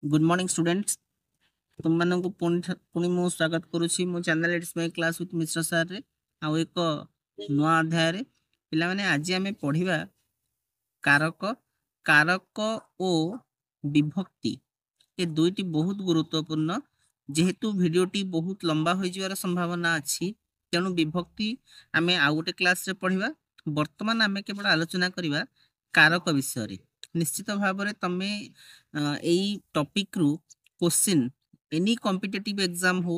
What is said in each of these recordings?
Good morning students, ତୁମମାନଙ୍କୁ ପୁଣି ପୁଣି ମୁଁ ସ୍ୱାଗତ କରୁଛି ମୋ channel it's my class with Mishra ସାର୍ରେ ଆଉ ଏକ ନୂଆ ଅଧ୍ୟାୟରେ। ପିଲାମାନେ, ଆଜି ଆମେ ପଢ଼ିବା କାରକ। କାରକ ଓ ବିଭକ୍ତି ଏ ଦୁଇଟି ବହୁତ ଗୁରୁତ୍ୱପୂର୍ଣ୍ଣ। ଯେହେତୁ ଭିଡ଼ିଓଟି ବହୁତ ଲମ୍ବା ହୋଇଯିବାର ସମ୍ଭାବନା ଅଛି, ତେଣୁ ବିଭକ୍ତି ଆମେ ଆଉ ଗୋଟେ କ୍ଲାସ୍ରେ ପଢ଼ିବା। ବର୍ତ୍ତମାନ ଆମେ କେବଳ ଆଲୋଚନା କରିବା କାରକ ବିଷୟରେ। ନିଶ୍ଚିତ ଭାବରେ ତମେ ଏଇ ଟପିକରୁ କୋଶ୍ଚିନ୍ ଏନି କମ୍ପିଟେଟିଭ୍ ଏକ୍ଜାମ୍ ହଉ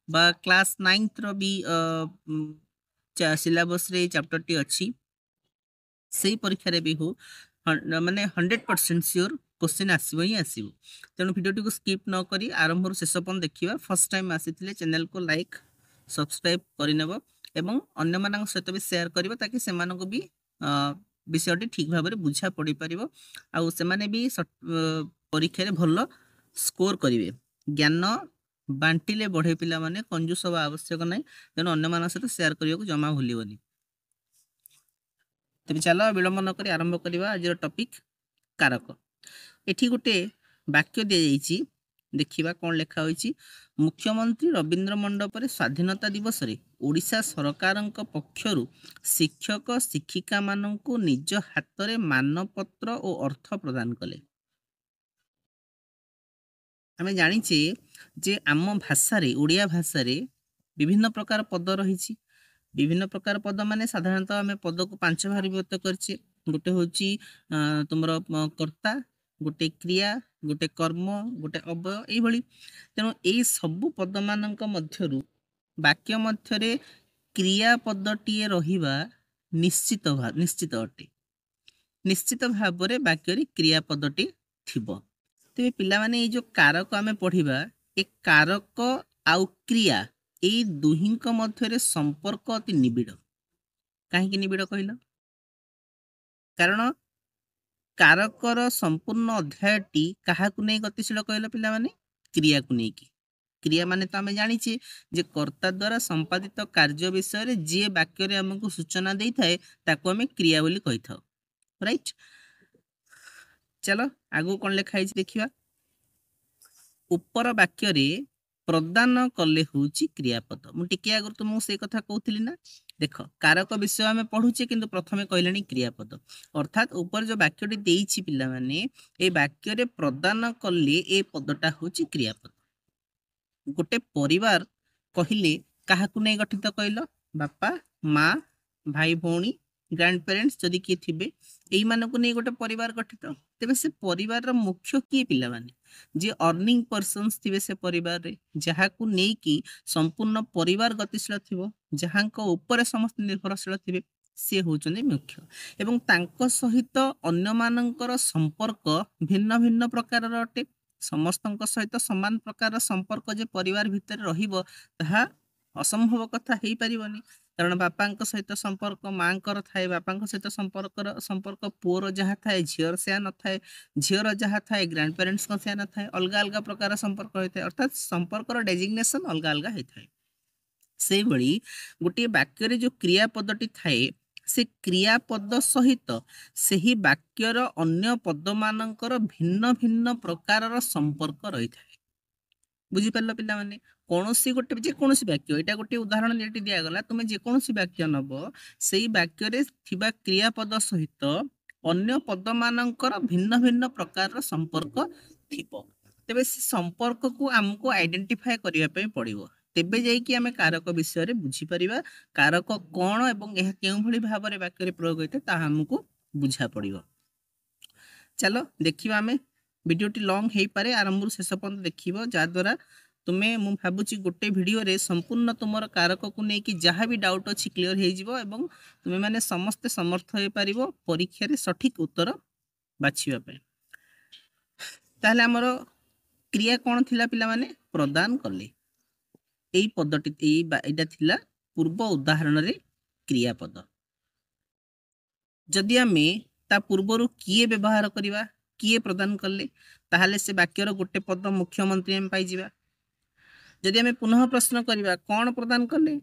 ବା କ୍ଲାସ୍ ନାଇନ୍ଥର ବି ସିଲାବସ୍ରେ ଏଇ ଚାପ୍ଟରଟି ଅଛି, ସେଇ ପରୀକ୍ଷାରେ ବି ହଉ, ମାନେ 100% ସିଓର କୋଶ୍ଚିନ୍ ଆସିବ ହିଁ ଆସିବ। ତେଣୁ ଭିଡ଼ିଓଟିକୁ ସ୍କିପ୍ ନ କରି ଆରମ୍ଭରୁ ଶେଷ ପର୍ଯ୍ୟନ୍ତ ଦେଖିବା। ଫାର୍ଷ୍ଟ ଟାଇମ୍ ଆସିଥିଲେ ଚ୍ୟାନେଲକୁ ଲାଇକ୍ ସବସ୍କ୍ରାଇବ୍ କରିନେବ ଏବଂ ଅନ୍ୟମାନଙ୍କ ସହିତ ବି ସେୟାର କରିବ, ତାକି ସେମାନଙ୍କୁ ବି ବିଷୟଟି ଠିକ୍ ଭାବରେ ବୁଝା ପଡ଼ିପାରିବ ଆଉ ସେମାନେ ବି ପରୀକ୍ଷାରେ ଭଲ ସ୍କୋର କରିବେ। ଜ୍ଞାନ ବାଣ୍ଟିଲେ ବଢ଼େ ପିଲାମାନେ, କଞ୍ଜୁସ ହେବା ଆବଶ୍ୟକ ନାହିଁ। ତେଣୁ ଅନ୍ୟମାନଙ୍କ ସହିତ ସେୟାର କରିବାକୁ ଜମା ଭୁଲିବନି। ତେବେ ଚାଲ, ବିଳମ୍ବ ନ କରି ଆରମ୍ଭ କରିବା ଆଜିର ଟପିକ୍ କାରକ। ଏଠି ଗୋଟେ ବାକ୍ୟ ଦିଆଯାଇଛି, ଦେଖିବା କ'ଣ ଲେଖା ହୋଇଛି। ମୁଖ୍ୟମନ୍ତ୍ରୀ ରବୀନ୍ଦ୍ର ମଣ୍ଡପରେ ସ୍ୱାଧୀନତା ଦିବସରେ ଓଡ଼ିଶା ସରକାରଙ୍କ ପକ୍ଷରୁ ଶିକ୍ଷକ ଶିକ୍ଷିକାମାନଙ୍କୁ ନିଜ ହାତରେ ମାନପତ୍ର ଓ ଅର୍ଥ ପ୍ରଦାନ କଲେ। ଆମେ ଜାଣିଛେ ଯେ ଆମ ଭାଷାରେ, ଓଡ଼ିଆ ଭାଷାରେ ବିଭିନ୍ନ ପ୍ରକାର ପଦ ରହିଛି। ବିଭିନ୍ନ ପ୍ରକାର ପଦ ମାନେ ସାଧାରଣତଃ ଆମେ ପଦକୁ ପାଞ୍ଚ ଭାଗରେ ବିଭକ୍ତ କରିଛେ। ଗୋଟେ ହେଉଛି ତୁମର କର୍ତ୍ତା, ଗୋଟେ କ୍ରିୟା, ଗୋଟେ କର୍ମ, ଗୋଟେ ଅବ୍ୟୟ, ଏଇଭଳି। ତେଣୁ ଏଇ ସବୁ ପଦମାନଙ୍କ ମଧ୍ୟରୁ ବାକ୍ୟ ମଧ୍ୟରେ କ୍ରିୟା ପଦଟିଏ ରହିବା ନିଶ୍ଚିତ ନିଶ୍ଚିତ ଅଟେ। ନିଶ୍ଚିତ ଭାବରେ ବାକ୍ୟରେ କ୍ରିୟା ପଦଟି ଥିବ। ତେବେ ପିଲାମାନେ, ଏଇ ଯୋଉ କାରକ ଆମେ ପଢିବା, ଏ କାରକ ଆଉ କ୍ରିୟା ଏଇ ଦୁହିଁଙ୍କ ମଧ୍ୟରେ ସମ୍ପର୍କ ଅତି ନିବିଡ଼। କାହିଁକି ନିବିଡ଼ କହିଲ? କାରଣ କାରକର ସମ୍ପୂର୍ଣ୍ଣ ଅଧ୍ୟାୟଟି କାହାକୁ ନେଇ ଗତିଶୀଳ କହିଲ ପିଲାମାନେ? କ୍ରିୟାକୁ ନେଇକି। କ୍ରିୟା ମାନେ ତ ଆମେ ଜାଣିଛେ ଯେ କର୍ତ୍ତା ଦ୍ୱାରା ସମ୍ପାଦିତ କାର୍ଯ୍ୟ ବିଷୟରେ ଯିଏ ବାକ୍ୟରେ ଆମକୁ ସୂଚନା ଦେଇଥାଏ, ତାକୁ ଆମେ କ୍ରିୟା ବୋଲି କହିଥାଉ, ରାଇଟ୍? ଚାଲ, ଆଗକୁ କ'ଣ ଲେଖା ହେଇଛି ଦେଖିବା। ଉପର ବାକ୍ୟରେ ପ୍ରଦାନ କଲେ ହେଉଛି କ୍ରିୟାପଦ। ମୁଁ ଟିକେ ଆଗରୁ ତୁମକୁ ସେଇ କଥା କହୁଥିଲି ନା? ଦେଖ, କାରକ ବିଷୟ ଆମେ ପଢୁଛେ, କିନ୍ତୁ ପ୍ରଥମେ କହିଲେଣି କ୍ରିୟାପଦ। ଅର୍ଥାତ୍ ଉପରେ ଯୋଉ ବାକ୍ୟଟି ଦେଇଛି ପିଲାମାନେ, ଏଇ ବାକ୍ୟରେ ପ୍ରଦାନ କଲେ ଏ ପଦଟା ହେଉଛି କ୍ରିୟାପଦ। ଗୋଟେ ପରିବାର କହିଲେ କାହାକୁ ନେଇ ଗଠିତ କହିଲ? ବାପା, ମା, ଭାଇ, ଭଉଣୀ, ଗ୍ରାଣ୍ଡ ପ୍ୟାରେଣ୍ଟସ୍ ଯଦି କିଏ ଥିବେ, ଏଇମାନଙ୍କୁ ନେଇ ଗୋଟେ ପରିବାର ଗଠିତ। ତେବେ ସେ ପରିବାରର ମୁଖ୍ୟ କିଏ ପିଲାମାନେ? ଯିଏ ଅର୍ଣ୍ଣିଂ ପର୍ସନ୍ସ ଥିବେ ସେ ପରିବାରରେ, ଯାହାକୁ ନେଇକି ସମ୍ପୂର୍ଣ୍ଣ ପରିବାର ଗତିଶୀଳ ଥିବ, ଯାହାଙ୍କ ଉପରେ ସମସ୍ତେ ନିର୍ଭରଶୀଳ ଥିବେ, ସିଏ ହେଉଛନ୍ତି ମୁଖ୍ୟ। ଏବଂ ତାଙ୍କ ସହିତ ଅନ୍ୟମାନଙ୍କର ସମ୍ପର୍କ ଭିନ୍ନ ଭିନ୍ନ ପ୍ରକାରର ଅଟେ। ସମସ୍ତଙ୍କ ସହିତ ସମାନ ପ୍ରକାରର ସମ୍ପର୍କ ଯେ ପରିବାର ଭିତରେ ରହିବ, ତାହା ଅସମ୍ଭବ କଥା, ହେଇପାରିବନି। କାରଣ ବାପାଙ୍କ ସହିତ ସମ୍ପର୍କ ମାଙ୍କର ଥାଏ, ବାପାଙ୍କ ସହିତ ସମ୍ପର୍କ ପୁଅର ଯାହା ଥାଏ ଝିଅର ସେୟା ନଥାଏ, ଝିଅର ଯାହା ଥାଏ ଗ୍ରାଣ୍ଡ ପ୍ୟାରେଣ୍ଟସଙ୍କ ସେୟା ନଥାଏ। ଅଲଗା ଅଲଗା ପ୍ରକାର ସମ୍ପର୍କ ହୋଇଥାଏ, ଅର୍ଥାତ୍ ସମ୍ପର୍କର ଡେଜିଗ୍ନେସନ ଅଲଗା ଅଲଗା ହେଇଥାଏ। ସେଇଭଳି ଗୋଟିଏ ବାକ୍ୟରେ ଯୋଉ କ୍ରିୟାପଦଟି ଥାଏ, ସେ କ୍ରିୟାପଦ ସହିତ ସେହି ବାକ୍ୟର ଅନ୍ୟ ପଦମାନଙ୍କର ଭିନ୍ନ ଭିନ୍ନ ପ୍ରକାରର ସମ୍ପର୍କ ରହିଥାଏ। ବୁଝିପାରିଲ ପିଲାମାନେ? କୌଣସି ଗୋଟେ ଯେକୌଣସି ବାକ୍ୟ, ଏଇଟା ଗୋଟିଏ ଉଦାହରଣ ଯେଠି ଦିଆଗଲା, ତୁମେ ଯେକୌଣସି ବାକ୍ୟ ନବ, ସେଇ ବାକ୍ୟରେ ଥିବା କ୍ରିୟାପଦ ସହିତ ଅନ୍ୟ ପଦମାନଙ୍କର ଭିନ୍ନ ଭିନ୍ନ ପ୍ରକାରର ସମ୍ପର୍କ ଥିବ। ତେବେ ସେ ସମ୍ପର୍କକୁ ଆମକୁ ଆଇଡେଣ୍ଟିଫାଏ କରିବା ପାଇଁ ପଡ଼ିବ। ତେବେ ଯାଇକି ଆମେ କାରକ ବିଷୟରେ ବୁଝିପାରିବା। କାରକ କ'ଣ ଏବଂ ଏହା କେଉଁଭଳି ଭାବରେ ବାକ୍ୟରେ ପ୍ରୟୋଗ ହୋଇଥାଏ, ତାହା ଆମକୁ ବୁଝା ପଡ଼ିବ। ଚାଲ ଦେଖିବା ଆମେ। ଭିଡ଼ିଓଟି ଲଙ୍ଗ ହେଇପାରେ, ଆରମ୍ଭରୁ ଶେଷ ପର୍ଯ୍ୟନ୍ତ ଦେଖିବ, ଯାହାଦ୍ୱାରା ତୁମେ, ମୁଁ ଭାବୁଛି, ଗୋଟେ ଭିଡ଼ିଓରେ ସମ୍ପୂର୍ଣ୍ଣ ତୁମର କାରକକୁ ନେଇକି ଯାହା ବି ଡାଉଟ୍ ଅଛି କ୍ଲିଅର ହେଇଯିବ ଏବଂ ତୁମେମାନେ ସମସ୍ତେ ସମର୍ଥ ହେଇପାରିବ ପରୀକ୍ଷାରେ ସଠିକ ଉତ୍ତର ବାଛିବା ପାଇଁ। ତାହେଲେ ଆମର କ୍ରିୟା କ'ଣ ଥିଲା ପିଲାମାନେ? ପ୍ରଦାନ କଲେ। ଏଇ ପଦଟି, ଏଇଟା ଥିଲା ପୂର୍ବ ଉଦାହରଣରେ କ୍ରିୟାପଦ। ଯଦି ଆମେ ତା ପୂର୍ବରୁ କିଏ ବ୍ୟବହାର କରିବା, କିଏ ପ୍ରଦାନ କଲେ, ତାହେଲେ ସେ ବାକ୍ୟର ଗୋଟେ ପଦ ମୁଖ୍ୟମନ୍ତ୍ରୀ ଆମେ ପାଇଯିବା। ଯଦି ଆମେ ପୁନଃ ପ୍ରଶ୍ନ କରିବା କ'ଣ ପ୍ରଦାନ କଲେ,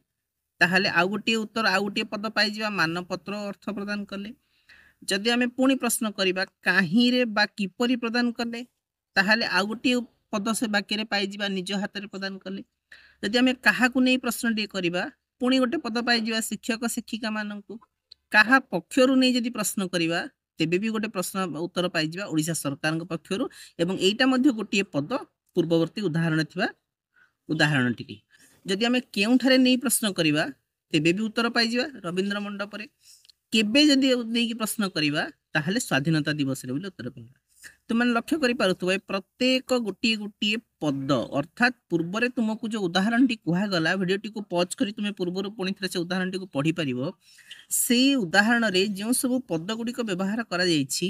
ତାହେଲେ ଆଉ ଗୋଟିଏ ଉତ୍ତର, ଆଉ ଗୋଟିଏ ପଦ ପାଇଯିବା, ମାନପତ୍ର ଅର୍ଥ ପ୍ରଦାନ କଲେ। ଯଦି ଆମେ ପୁଣି ପ୍ରଶ୍ନ କରିବା କାହିଁରେ ବା କିପରି ପ୍ରଦାନ କଲେ, ତାହେଲେ ଆଉ ଗୋଟିଏ ପଦ ସେ ବାକ୍ୟରେ ପାଇଯିବା, ନିଜ ହାତରେ ପ୍ରଦାନ କଲେ। ଯଦି ଆମେ କାହାକୁ ନେଇ ପ୍ରଶ୍ନଟିଏ କରିବା, ପୁଣି ଗୋଟେ ପଦ ପାଇଯିବା, ଶିକ୍ଷକ ଶିକ୍ଷିକା ମାନଙ୍କୁ। କାହା ପକ୍ଷରୁ ନେଇ ଯଦି ପ୍ରଶ୍ନ କରିବା, ତେବେ ବି ଗୋଟେ ପ୍ରଶ୍ନ ଉତ୍ତର ପାଇଯିବା, ଓଡ଼ିଶା ସରକାରଙ୍କ ପକ୍ଷରୁ। ଏବଂ ଏଇଟା ମଧ୍ୟ ଗୋଟିଏ ପଦ ପୂର୍ବବର୍ତ୍ତୀ ଉଦାହରଣ ଥିବା ଉଦାହରଣଟିରେ। ଯଦି ଆମେ କେଉଁଠାରେ ନେଇ ପ୍ରଶ୍ନ କରିବା, ତେବେ ବି ଉତ୍ତର ପାଇଯିବା, ରବୀନ୍ଦ୍ର ମଣ୍ଡପରେ। କେବେ ଯଦି ନେଇକି ପ୍ରଶ୍ନ କରିବା, ତାହେଲେ ସ୍ୱାଧୀନତା ଦିବସରେ ବୋଲି ଉତ୍ତର ପାଇବା। ତୁମେ ଲକ୍ଷ୍ୟ କରିପାରୁଥିବ, ଏ ପ୍ରତ୍ୟେକ ଗୋଟିଏ ଗୋଟିଏ ପଦ। ଅର୍ଥାତ୍ ପୂର୍ବରେ ତୁମକୁ ଯେଉଁ ଉଦାହରଣଟି କୁହାଗଲା, ଭିଡ଼ିଓଟିକୁ ପଜ୍ କରି ତୁମେ ପୂର୍ବରୁ ପୁଣି ଥରେ ସେ ଉଦାହରଣଟିକୁ ପଢ଼ିପାରିବ। ସେଇ ଉଦାହରଣରେ ଯେଉଁ ସବୁ ପଦ ଗୁଡ଼ିକ ବ୍ୟବହାର କରାଯାଇଛି,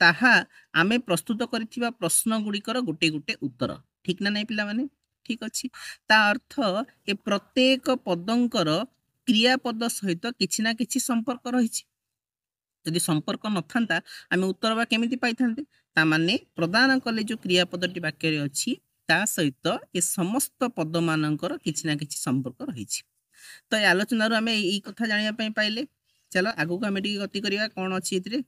ତାହା ଆମେ ପ୍ରସ୍ତୁତ କରିଥିବା ପ୍ରଶ୍ନ ଗୁଡ଼ିକର ଗୋଟେ ଗୋଟେ ଉତ୍ତର। ଠିକ ନା ନାହିଁ ପିଲାମାନେ? ଠିକ ଅଛି। ତା ଅର୍ଥ ଏ ପ୍ରତ୍ୟେକ ପଦଙ୍କର କ୍ରିୟାପଦ ସହିତ କିଛି ନା କିଛି ସମ୍ପର୍କ ରହିଛି। ଯଦି ସମ୍ପର୍କ ନଥାନ୍ତା, ଆମେ ଉତ୍ତର ବା କେମିତି ପାଇଥାନ୍ତେ? ତା ମାନେ ପ୍ରଦାନ କଲେ ଯେଉଁ କ୍ରିୟାପଦଟି ବାକ୍ୟରେ ଅଛି, ତା ସହିତ ଏ ସମସ୍ତ ପଦମାନଙ୍କର କିଛି ନା କିଛି ସମ୍ପର୍କ ରହିଛି। ତ ଏ ଆଲୋଚନାରୁ ଆମେ ଏଇ କଥା ଜାଣିବା ପାଇଁ ପାଇଲେ। ଚାଲ ଆଗକୁ ଆମେ ଟିକେ ଗତି କରିବା, କ'ଣ ଅଛି ଏଥିରେ।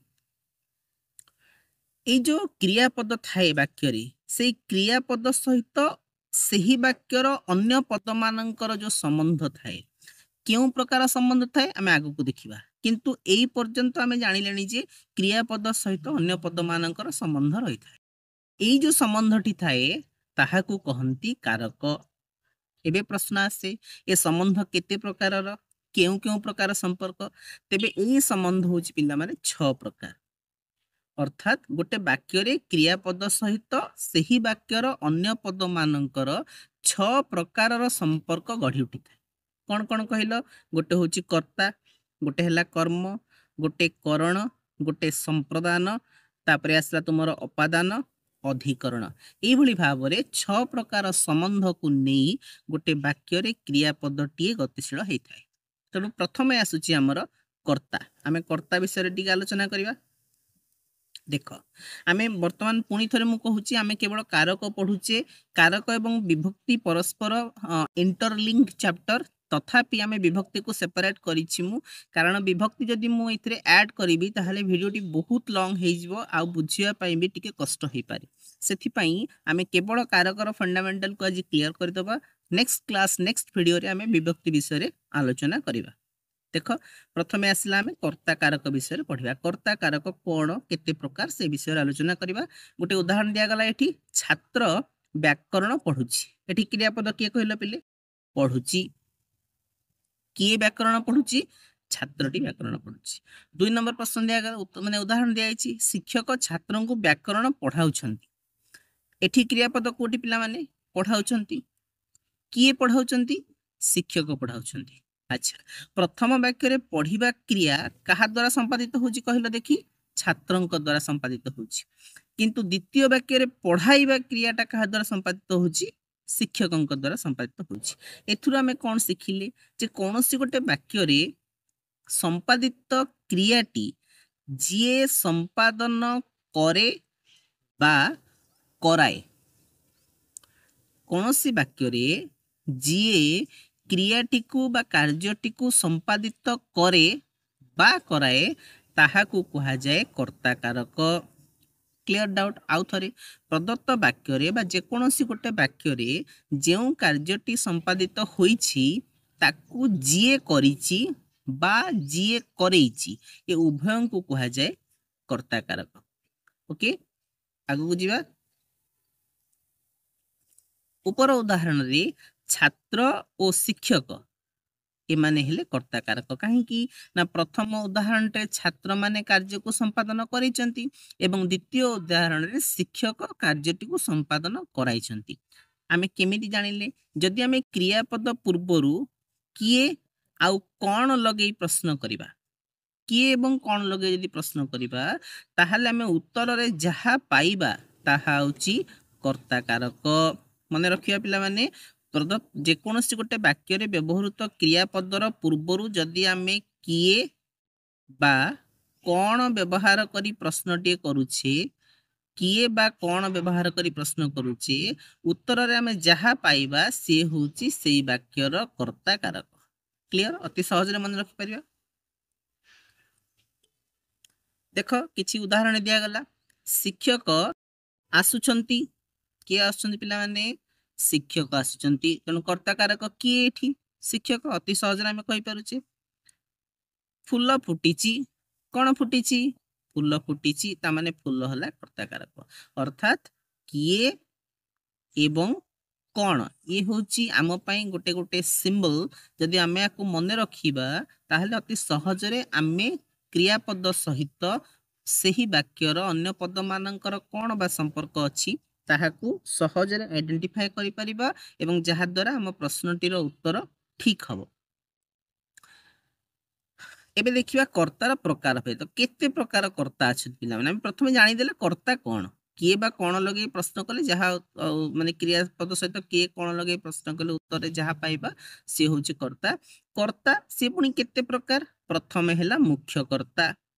ଏଇ ଯୋଉ କ୍ରିୟାପଦ ଥାଏ ବାକ୍ୟରେ, ସେଇ କ୍ରିୟାପଦ ସହିତ ସେହି ବାକ୍ୟର ଅନ୍ୟ ପଦମାନଙ୍କର ଯୋଉ ସମ୍ବନ୍ଧ ଥାଏ, କେଉଁ ପ୍ରକାର ସମ୍ବନ୍ଧ ଥାଏ ଆମେ ଆଗକୁ ଦେଖିବା। କିନ୍ତୁ ଏଇ ପର୍ଯ୍ୟନ୍ତ ଆମେ ଜାଣିଲେଣି ଯେ କ୍ରିୟାପଦ ସହିତ ଅନ୍ୟ ପଦମାନଙ୍କର ସମ୍ବନ୍ଧ ରହିଥାଏ। ଏଇ ଯୋଉ ସମ୍ବନ୍ଧଟି ଥାଏ, ତାହାକୁ କହନ୍ତି କାରକ। ଏବେ ପ୍ରଶ୍ନ ଆସେ, ଏ ସମ୍ବନ୍ଧ କେତେ ପ୍ରକାରର, କେଉଁ କେଉଁ ପ୍ରକାର ସମ୍ପର୍କ? ତେବେ ଏଇ ସମ୍ବନ୍ଧ ହଉଛି ପିଲାମାନେ 6 ପ୍ରକାର। ଅର୍ଥାତ୍ ଗୋଟେ ବାକ୍ୟରେ କ୍ରିୟାପଦ ସହିତ ସେହି ବାକ୍ୟର ଅନ୍ୟ ପଦମାନଙ୍କର 6 ପ୍ରକାରର ସମ୍ପର୍କ ଗଢ଼ି ଉଠିଥାଏ। କ'ଣ କ'ଣ କହିଲ? ଗୋଟେ ହଉଛି କର୍ତ୍ତା, ଗୋଟେ ହେଲା କର୍ମ, ଗୋଟେ କରଣ, ଗୋଟେ ସମ୍ପ୍ରଦାନ, ତାପରେ ଆସିଲା ତୁମର ଅପାଦାନ, ଅଧିକରଣ। ଏଇଭଳି ଭାବରେ 6 ପ୍ରକାର ସମ୍ବନ୍ଧକୁ ନେଇ ଗୋଟେ ବାକ୍ୟରେ କ୍ରିୟାପଦଟିଏ ଗତିଶୀଳ ହେଇଥାଏ। ତେଣୁ ପ୍ରଥମେ ଆସୁଛି ଆମର କର୍ତ୍ତା। ଆମେ କର୍ତ୍ତା ବିଷୟରେ ଟିକେ ଆଲୋଚନା କରିବା। ଦେଖ, ଆମେ ବର୍ତ୍ତମାନ ପୁଣି ଥରେ ମୁଁ କହୁଛି, ଆମେ କେବଳ କାରକ ପଢୁଛେ। କାରକ ଏବଂ ବିଭକ୍ତି ପରସ୍ପର ଇଣ୍ଟରଲିଙ୍କ ଚାପ୍ଟର। ତଥାପି ଆମେ ବିଭକ୍ତିକୁ ସେପାରେଟ୍ କରିଛି ମୁଁ, କାରଣ ବିଭକ୍ତି ଯଦି ମୁଁ ଏଥିରେ ଆଡ୍ କରିବି, ତାହେଲେ ଭିଡ଼ିଓଟି ବହୁତ ଲଙ୍ଗ ହେଇଯିବ ଆଉ ବୁଝିବା ପାଇଁ ବି ଟିକେ କଷ୍ଟ ହେଇପାରେ। ସେଥିପାଇଁ ଆମେ କେବଳ କାରକର ଫଣ୍ଡାମେଣ୍ଟାଲକୁ ଆଜି କ୍ଲିୟର କରିଦେବା। ନେକ୍ସଟ କ୍ଲାସ୍, ନେକ୍ସଟ ଭିଡ଼ିଓରେ ଆମେ ବିଭକ୍ତି ବିଷୟରେ ଆଲୋଚନା କରିବା। ଦେଖ, ପ୍ରଥମେ ଆସିଲା ଆମେ କର୍ତ୍ତା କାରକ ବିଷୟରେ ପଢିବା। କର୍ତ୍ତା କାରକ କ'ଣ, କେତେ ପ୍ରକାର, ସେ ବିଷୟରେ ଆଲୋଚନା କରିବା। ଗୋଟେ ଉଦାହରଣ ଦିଆଗଲା ଏଠି, ଛାତ୍ର ବ୍ୟାକରଣ ପଢୁଛି। ଏଠି କ୍ରିୟାପଦ କିଏ କହିଲ ପିଲେ? ପଢୁଛି। କିଏ ବ୍ୟାକରଣ ପଢୁଛି? ଛାତ୍ରଟି ବ୍ୟାକରଣ ପଢୁଛି। 2 ନମ୍ବର ପ୍ରଶ୍ନ ଦିଆଗଲା, ମାନେ ଉଦାହରଣ ଦିଆଯାଇଛି, ଶିକ୍ଷକ ଛାତ୍ରଙ୍କୁ ବ୍ୟାକରଣ ପଢାଉଛନ୍ତି। ଏଠି କ୍ରିୟାପଦ କୋଉଠି ପିଲାମାନେ? ପଢାଉଛନ୍ତି। କିଏ ପଢାଉଛନ୍ତି? ଶିକ୍ଷକ ପଢାଉଛନ୍ତି। ଆଚ୍ଛା, ପ୍ରଥମ ବାକ୍ୟରେ ପଢିବା କ୍ରିୟା କାହା ଦ୍ୱାରା ସମ୍ପାଦିତ ହଉଛି କହିଲ ଦେଖି? ଛାତ୍ରଙ୍କ ଦ୍ୱାରା ସମ୍ପାଦିତ ହଉଛି। କିନ୍ତୁ ଦ୍ୱିତୀୟ ବାକ୍ୟରେ ପଢାଇବା କ୍ରିୟାଟା କାହା ଦ୍ୱାରା ସମ୍ପାଦିତ ହଉଛି? ଶିକ୍ଷକଙ୍କ ଦ୍ୱାରା ସମ୍ପାଦିତ ହଉଛି। ଏଥିରୁ ଆମେ କ'ଣ ଶିଖିଲେ ଯେ କୌଣସି ଗୋଟେ ବାକ୍ୟରେ ସମ୍ପାଦିତ କ୍ରିୟାଟି ଯିଏ ସମ୍ପାଦନ କରେ ବା କରାଏ, କୌଣସି ବାକ୍ୟରେ ଯିଏ କ୍ରିୟାଟିକୁ ବା କାର୍ଯ୍ୟଟିକୁ ସମ୍ପାଦିତ କରେ ବା କରାଏ, ତାହାକୁ କୁହାଯାଏ କର୍ତ୍ତା କାରକ। Clear doubt? ଆଉ ଥରେ, ପ୍ରଦତ୍ତ ବାକ୍ୟରେ ବା ଯେକୌଣସି ଗୋଟେ ବାକ୍ୟରେ ଯେଉଁ କାର୍ଯ୍ୟଟି ସମ୍ପାଦିତ ହୋଇଛି, ତାକୁ ଯିଏ କରିଛି ବା ଯିଏ କରେଇଛି, ଏ ଉଭୟଙ୍କୁ କୁହାଯାଏ କର୍ତ୍ତା କାରକ। ଓକେ, ଆଗକୁ ଯିବା। ଉପର ଉଦାହରଣରେ ଛାତ୍ର ଓ ଶିକ୍ଷକ ଏମାନେ ହେଲେ କର୍ତ୍ତା କାରକ। କାହିଁକି ନା ପ୍ରଥମ ଉଦାହରଣରେ ଛାତ୍ରମାନେ କାର୍ଯ୍ୟକୁ ସମ୍ପାଦନ କରିଛନ୍ତି ଏବଂ ଦ୍ୱିତୀୟ ଉଦାହରଣରେ ଶିକ୍ଷକ କାର୍ଯ୍ୟଟିକୁ ସମ୍ପାଦନ କରାଇଛନ୍ତି। ଆମେ କେମିତି ଜାଣିଲେ? ଯଦି ଆମେ କ୍ରିୟାପଦ ପୂର୍ବରୁ କିଏ ଆଉ କ'ଣ ଲଗେଇ ପ୍ରଶ୍ନ କରିବା, କିଏ ଏବଂ କ'ଣ ଲଗେଇ ଯଦି ପ୍ରଶ୍ନ କରିବା, ତାହେଲେ ଆମେ ଉତ୍ତରରେ ଯାହା ପାଇବା ତାହା ହେଉଛି କର୍ତ୍ତା କାରକ। ମନେ ରଖିବା ପିଲାମାନେ, ପ୍ରଦତ୍ତ ଯେକୌଣସି ଗୋଟେ ବାକ୍ୟରେ ବ୍ୟବହୃତ କ୍ରିୟାପଦର ପୂର୍ବରୁ ଯଦି ଆମେ କିଏ ବା କ'ଣ ବ୍ୟବହାର କରି ପ୍ରଶ୍ନଟିଏ କରୁଛେ, କିଏ ବା କ'ଣ ବ୍ୟବହାର କରି ପ୍ରଶ୍ନ କରୁଛେ, ଉତ୍ତରରେ ଆମେ ଯାହା ପାଇବା ସିଏ ହେଉଛି ସେଇ ବାକ୍ୟର କର୍ତ୍ତା କାରକ। କ୍ଲିୟର? ଅତି ସହଜରେ ମନେ ରଖିପାରିବା। ଦେଖ, କିଛି ଉଦାହରଣ ଦିଆଗଲା। ଶିକ୍ଷକ ଆସୁଛନ୍ତି। କିଏ ଆସୁଛନ୍ତି ପିଲାମାନେ? ଶିକ୍ଷକ ଆସୁଛନ୍ତି। ତେଣୁ କର୍ତ୍ତା କାରକ କିଏ ଏଠି? ଶିକ୍ଷକ। ଅତି ସହଜରେ ଆମେ କହିପାରୁଛେ। ଫୁଲ ଫୁଟିଛି। କଣ ଫୁଟିଛି? ଫୁଲ ଫୁଟିଛି, ତା ମାନେ ଫୁଲ ହେଲା କର୍ତ୍ତା କାରକ। ଅର୍ଥାତ୍ କିଏ ଏବଂ କଣ, ଇଏ ହେଉଛି ଆମ ପାଇଁ ଗୋଟେ ଗୋଟେ ସିମ୍ବଲ। ଯଦି ଆମେ ୟାକୁ ମନେ ରଖିବା ତାହେଲେ ଅତି ସହଜରେ ଆମେ କ୍ରିୟାପଦ ସହିତ ସେହି ବାକ୍ୟର ଅନ୍ୟ ପଦମାନଙ୍କର କଣ ବା ସମ୍ପର୍କ ଅଛି ତାହାକୁ ସହଜରେ ଆଇଡେଣ୍ଟିଫାଏ କରିପାରିବା ଏବଂ ଯାହାଦ୍ୱାରା ଆମ ପ୍ରଶ୍ନଟିର ଉତ୍ତର ଠିକ ହବ। ଏବେ ଦେଖିବା କର୍ତ୍ତାର ପ୍ରକାର ଭେଦ। କେତେ ପ୍ରକାର କର୍ତ୍ତା ଅଛନ୍ତି ପିଲାମାନେ? ଆମେ ପ୍ରଥମେ ଜାଣିଦେଲେ କର୍ତ୍ତା କଣ, କିଏ ବା କଣ ଲଗେଇ ପ୍ରଶ୍ନ କଲେ ଯାହା ମାନେ କ୍ରିୟାପଦ ସହିତ କିଏ କଣ ଲଗେଇ ପ୍ରଶ୍ନ କଲେ ଉତ୍ତରରେ ଯାହା ପାଇବା ସିଏ ହଉଛି କର୍ତ୍ତା। କର୍ତ୍ତା ସିଏ ପୁଣି କେତେ ପ୍ରକାର? ପ୍ରଥମେ ହେଲା ମୁଖ୍ୟ କର୍ତ୍ତା।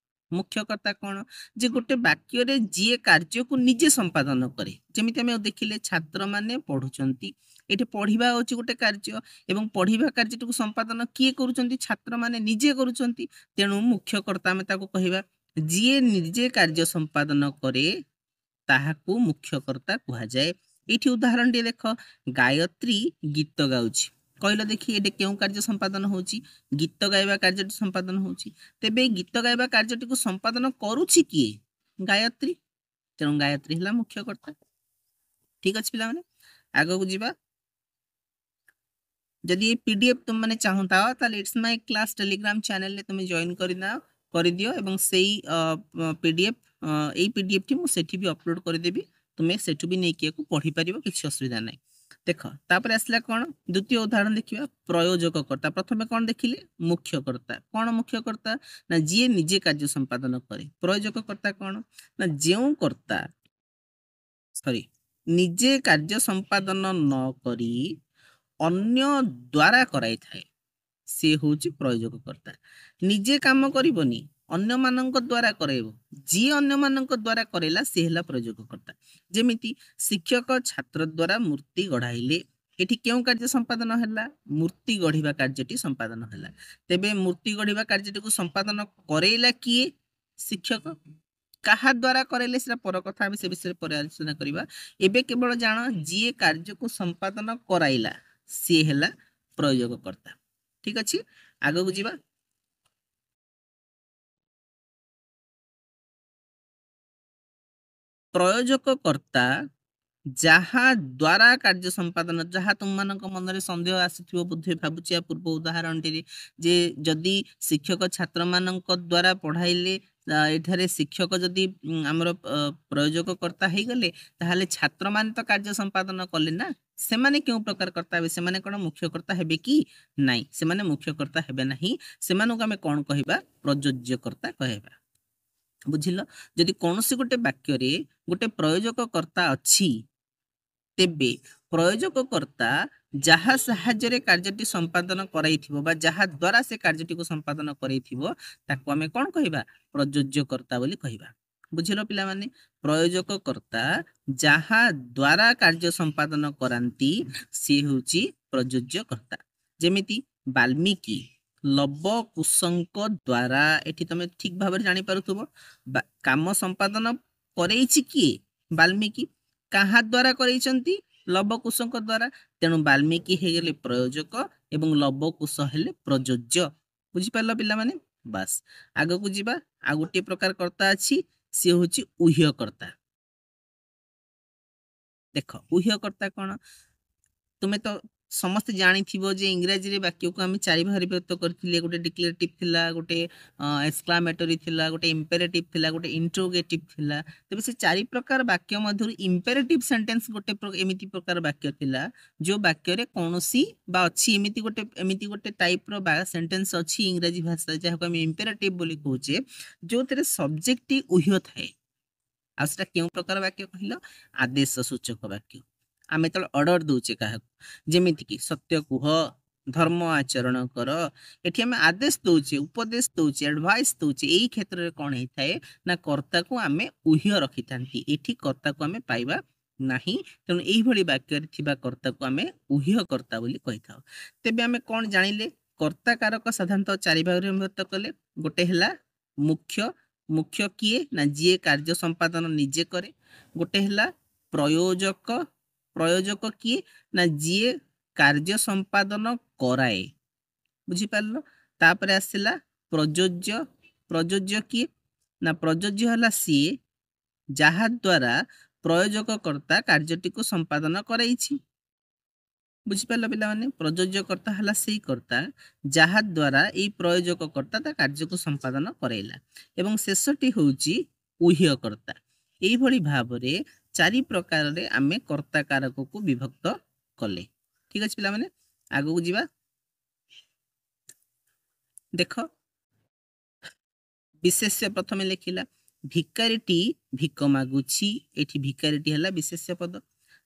ମୁଖ୍ୟ କର୍ତ୍ତା କଣ? ଯେ ଗୋଟେ ବାକ୍ୟରେ ଯିଏ କାର୍ଯ୍ୟକୁ ନିଜେ ସମ୍ପାଦନ କରେ। ଯେମିତି ଆମେ ଦେଖିଲେ ଛାତ୍ରମାନେ ପଢୁଛନ୍ତି, ଏଠି ପଢିବା ହଉଛି ଗୋଟେ କାର୍ଯ୍ୟ ଏବଂ ପଢିବା କାର୍ଯ୍ୟଟିକୁ ସମ୍ପାଦନ କିଏ କରୁଛନ୍ତି? ଛାତ୍ରମାନେ ନିଜେ କରୁଛନ୍ତି। ତେଣୁ ମୁଖ୍ୟ କର୍ତ୍ତା ଆମେ ତାକୁ କହିବା। ଯିଏ ନିଜେ କାର୍ଯ୍ୟ ସମ୍ପାଦନ କରେ ତାହାକୁ ମୁଖ୍ୟ କର୍ତ୍ତା କୁହାଯାଏ। ଏଇଠି ଉଦାହରଣଟିଏ ଦେଖ, ଗାୟତ୍ରୀ ଗୀତ ଗାଉଛି। କହିଲ ଦେଖି ଏଠି କେଉଁ କାର୍ଯ୍ୟ ସମ୍ପାଦନ ହଉଛି? ଗୀତ ଗାଇବା କାର୍ଯ୍ୟଟି ସମ୍ପାଦନ ହଉଛି। ତେବେ ଏଇ ଗୀତ ଗାଇବା କାର୍ଯ୍ୟଟିକୁ ସମ୍ପାଦନ କରୁଛି କିଏ? ଗାୟତ୍ରୀ। ତେଣୁ ଗାୟତ୍ରୀ ହେଲା ମୁଖ୍ୟ କର୍ତ୍ତା। ଠିକ ଅଛି ପିଲାମାନେ, ଆଗକୁ ଯିବା। ଯଦି ଏ ପିଡିଏଫ୍ ତୁମମାନେ ଚାହୁଁଥାଅ ତାହେଲେ it's my class Telegram ଚ୍ୟାନେଲରେ ତୁମେ ଜଏନ୍ କରିଦିଅ ଏବଂ ସେଇ ପିଡିଏଫ୍, ଏଇ ପିଡିଏଫ୍ଟି ମୁଁ ସେଠି ବି ଅପଲୋଡ଼ କରିଦେବି, ତୁମେ ସେଠୁ ବି ନେଇକି ୟାକୁ ପଢ଼ିପାରିବ, କିଛି ଅସୁବିଧା ନାହିଁ। ଦେଖ ତାପରେ ଆସିଲା କଣ? ଦ୍ୱିତୀୟ ଉଦାହରଣ ଦେଖିବା, ପ୍ରୟୋଜକ କର୍ତ୍ତା। ପ୍ରଥମେ କଣ ଦେଖିଲେ? ମୁଖ୍ୟ କର୍ତ୍ତା। କଣ ମୁଖ୍ୟ କର୍ତ୍ତା? ନା ଯିଏ ନିଜେ କାର୍ଯ୍ୟ ସମ୍ପାଦନ କରେ। ପ୍ରୟୋଜକ କର୍ତ୍ତା କଣ? ନା ଯେଉଁ କର୍ତ୍ତା ନିଜେ କାର୍ଯ୍ୟ ସମ୍ପାଦନ ନ କରି ଅନ୍ୟ ଦ୍ୱାରା କରାଇଥାଏ ସିଏ ହଉଛି ପ୍ରୟୋଜକ କର୍ତ୍ତା। ନିଜେ କାମ କରିବନି, ଅନ୍ୟମାନଙ୍କ ଦ୍ୱାରା କରାଇବ। ଯିଏ ଅନ୍ୟମାନଙ୍କ ଦ୍ୱାରା କରାଇଲା ସିଏ ହେଲା ପ୍ରୟୋଜକ କର୍ତ୍ତା। ଯେମିତି ଶିକ୍ଷକ ଛାତ୍ର ଦ୍ୱାରା ମୂର୍ତ୍ତି ଗଢ଼ାଇଲେ, ଏଠି କେଉଁ କାର୍ଯ୍ୟ ସମ୍ପାଦନ ହେଲା? ମୂର୍ତ୍ତି ଗଢ଼ିବା କାର୍ଯ୍ୟଟି ସମ୍ପାଦନ ହେଲା। ତେବେ ମୂର୍ତ୍ତି ଗଢ଼ିବା କାର୍ଯ୍ୟଟିକୁ ସମ୍ପାଦନ କରେଇଲା କିଏ? ଶିକ୍ଷକ। କାହା ଦ୍ୱାରା କରାଇଲେ ସେଟା ପର କଥା, ଆମେ ସେ ବିଷୟରେ ପରେ ଆଲୋଚନା କରିବା। ଏବେ କେବଳ ଜାଣ ଯିଏ କାର୍ଯ୍ୟକୁ ସମ୍ପାଦନ କରାଇଲା ସିଏ ହେଲା ପ୍ରୟୋଜକ କର୍ତ୍ତା। ଠିକ ଅଛି, ଆଗକୁ ଯିବା। ପ୍ରୟୋଜକ କର୍ତ୍ତା ଯାହା ଦ୍ୱାରା କାର୍ଯ୍ୟ ସମ୍ପାଦନ, ଯାହା ତୁମମାନଙ୍କ ମନରେ ସନ୍ଦେହ ଆସିଥିବ ବୋଧହୁଏ ଭାବୁଛି ୟା ପୂର୍ବ ଉଦାହରଣଟିରେ, ଯେ ଯଦି ଶିକ୍ଷକ ଛାତ୍ରମାନଙ୍କ ଦ୍ୱାରା ପଢ଼ାଇଲେ, ଏଠାରେ ଶିକ୍ଷକ ଯଦି ଆମର ପ୍ରୟୋଜକ କର୍ତ୍ତା ହେଇଗଲେ ତାହେଲେ ଛାତ୍ରମାନେ ତ କାର୍ଯ୍ୟ ସମ୍ପାଦନ କଲେ ନା, ସେମାନେ କେଉଁ ପ୍ରକାର କର୍ତ୍ତା ହେବେ? ସେମାନେ କଣ ମୁଖ୍ୟ କର୍ତ୍ତା ହେବେ କି? ନାଇଁ, ସେମାନେ ମୁଖ୍ୟ କର୍ତ୍ତା ହେବେ ନାହିଁ। ସେମାନଙ୍କୁ ଆମେ କଣ କହିବା? ପ୍ରଯୋଜ୍ୟ କର୍ତ୍ତା କହିବା। ବୁଝିଲ? ଯଦି କୌଣସି ଗୋଟେ ବାକ୍ୟରେ ଗୋଟେ ପ୍ରୟୋଜକ କର୍ତ୍ତା ଅଛି, ତେବେ ପ୍ରୟୋଜକ କର୍ତ୍ତା ଯାହା ସାହାଯ୍ୟରେ କାର୍ଯ୍ୟଟି ସମ୍ପାଦନ କରାଇଥିବ ବା ଯାହା ଦ୍ୱାରା ସେ କାର୍ଯ୍ୟଟିକୁ ସମ୍ପାଦନ କରାଇଥିବ ତାକୁ ଆମେ କଣ କହିବା? ପ୍ରଯୋଜ୍ୟ କର୍ତ୍ତା ବୋଲି କହିବା। ବୁଝିଲ ପିଲାମାନେ? ପ୍ରୟୋଜକ କର୍ତ୍ତା ଯାହା ଦ୍ୱାରା କାର୍ଯ୍ୟ ସମ୍ପାଦନ କରାନ୍ତି ସିଏ ହେଉଛି ପ୍ରଯୋଜ୍ୟ କର୍ତ୍ତା। ଯେମିତି ବାଲ୍ମୀକି ଲବ କୁଶଙ୍କ ଦ୍ୱାରା, ଏଠି ତମେ ଠିକ ଭାବରେ ଜାଣିପାରୁଥିବ କାମ ସମ୍ପାଦନ କରେଇଛି କିଏ? ବାଲ୍ମୀକି। କାହା ଦ୍ୱାରା କରେଇଛନ୍ତି? ଲବ କୁଶଙ୍କ ଦ୍ୱାରା। ତେଣୁ ବାଲ୍ମୀକି ହେଇଗଲେ ପ୍ରୟୋଜକ ଏବଂ ଲବ କୁଶ ହେଲେ ପ୍ରଯୋଜ୍ୟ। ବୁଝିପାରିଲ ପିଲାମାନେ? ବାସ୍ ଆଗକୁ ଯିବା। ଆଉ ଗୋଟିଏ ପ୍ରକାର କର୍ତ୍ତା ଅଛି, ସିଏ ହଉଛି ଉହ୍ୟ କର୍ତ୍ତା। ଦେଖ ଉହ୍ୟ କର୍ତ୍ତା କଣ? ତୁମେ ତ ସମସ୍ତେ ଜାଣିଥିବ ଯେ ଇଂରାଜୀରେ ବାକ୍ୟକୁ ଆମେ ଚାରି ଭାଗରେ ବିଭକ୍ତ କରିଥିଲେ। ଗୋଟେ ଡିକ୍ଲେରେଟିଭ ଥିଲା, ଗୋଟେ ଏକ୍ସକ୍ଲାମେଟୋରୀ ଥିଲା, ଗୋଟେ ଇମ୍ପେରେଟିଭ ଥିଲା, ଗୋଟେ ଇଣ୍ଟ୍ରୋଗେଟିଭ ଥିଲା। ତେବେ ସେ ଚାରି ପ୍ରକାର ବାକ୍ୟ ମଧ୍ୟରୁ ଇମ୍ପେରେଟିଭ ସେଣ୍ଟେନ୍ସ ଗୋଟେ ଏମିତି ପ୍ରକାର ବାକ୍ୟ ଥିଲା ଯୋଉ ବାକ୍ୟରେ କୌଣସି ବା ଅଛି ଏମିତି ଗୋଟେ ଟାଇପର ସେଣ୍ଟେନ୍ସ ଅଛି ଇଂରାଜୀ ଭାଷାରେ ଯାହାକୁ ଆମେ ଇମ୍ପେରେଟିଭ ବୋଲି କହୁଛେ, ଯୋଉଥିରେ ସବଜେକ୍ଟଟି ଉହ୍ୟ ଥାଏ। ଆଉ ସେଟା କେଉଁ ପ୍ରକାର ବାକ୍ୟ କହିଲ? ଆଦେଶ ସୂଚକ ବାକ୍ୟ। ଆମେ ଯେତେବେଳେ ଅର୍ଡର ଦଉଛେ କାହାକୁ, ଯେମିତିକି ସତ୍ୟ କୁହ, ଧର୍ମ ଆଚରଣ କର, ଏଠି ଆମେ ଆଦେଶ ଦଉଛେ, ଉପଦେଶ ଦଉଛେ, ଆଡଭାଇସ ଦଉଛେ। ଏଇ କ୍ଷେତ୍ରରେ କଣ ହେଇଥାଏ ନା କର୍ତ୍ତାକୁ ଆମେ ଉହ୍ୟ ରଖିଥାନ୍ତି, ଏଠି କର୍ତ୍ତାକୁ ଆମେ ପାଇବା ନାହିଁ। ତେଣୁ ଏଇଭଳି ବାକ୍ୟରେ ଥିବା କର୍ତ୍ତାକୁ ଆମେ ଉହ୍ୟ କର୍ତ୍ତା ବୋଲି କହିଥାଉ। ତେବେ ଆମେ କଣ ଜାଣିଲେ? କର୍ତ୍ତା କାରକ ସାଧାରଣତଃ ଚାରି ଭାଗରେ ବିଭକ୍ତ କଲେ। ଗୋଟେ ହେଲା ମୁଖ୍ୟ। ମୁଖ୍ୟ କିଏ? ନା ଯିଏ କାର୍ଯ୍ୟ ସମ୍ପାଦନ ନିଜେ କରେ। ଗୋଟେ ହେଲା ପ୍ରୟୋଜକ। ପ୍ରୟୋଜକ କିଏ ନା ଯିଏ କାର୍ଯ୍ୟ ସମ୍ପାଦନ କରାଏ। ବୁଝିପାରିଲ? ତାପରେ ଆସିଲା ପ୍ରଯୋଜ୍ୟ। ପ୍ରଯୋଜ୍ୟ କିଏ ନା ପ୍ରଯୋଜ୍ୟ ହେଲା ସିଏ ଯାହା ଦ୍ୱାରା ପ୍ରୟୋଜକ କର୍ତ୍ତା କାର୍ଯ୍ୟଟିକୁ ସମ୍ପାଦନ କରାଇଛି। ବୁଝିପାରିଲ ପିଲାମାନେ? ପ୍ରଯୋଜ୍ୟ କର୍ତ୍ତା ହେଲା ସେଇ କର୍ତ୍ତା ଯାହା ଦ୍ୱାରା ଏଇ ପ୍ରୟୋଜକ କର୍ତ୍ତା ତା କାର୍ଯ୍ୟକୁ ସମ୍ପାଦନ କରାଇଲା। ଏବଂ ଶେଷଟି ହେଉଛି ଉହ୍ୟ କର୍ତ୍ତା। ଏଇଭଳି ଭାବରେ ଚାରି ପ୍ରକାରରେ ଆମେ କର୍ତ୍ତା କାରକକୁ ବିଭକ୍ତ କଲେ। ଠିକ ଅଛି ପିଲାମାନେ, ଆଗକୁ ଯିବା। ଦେଖ, ବିଶେଷ୍ୟ ପ୍ରଥମେ ଲେଖିଲା, ଭିକାରୀଟି ଭିକ ମାଗୁଛି। ଏଠି ଭିକାରୀଟି ହେଲା ବିଶେଷ୍ୟ ପଦ।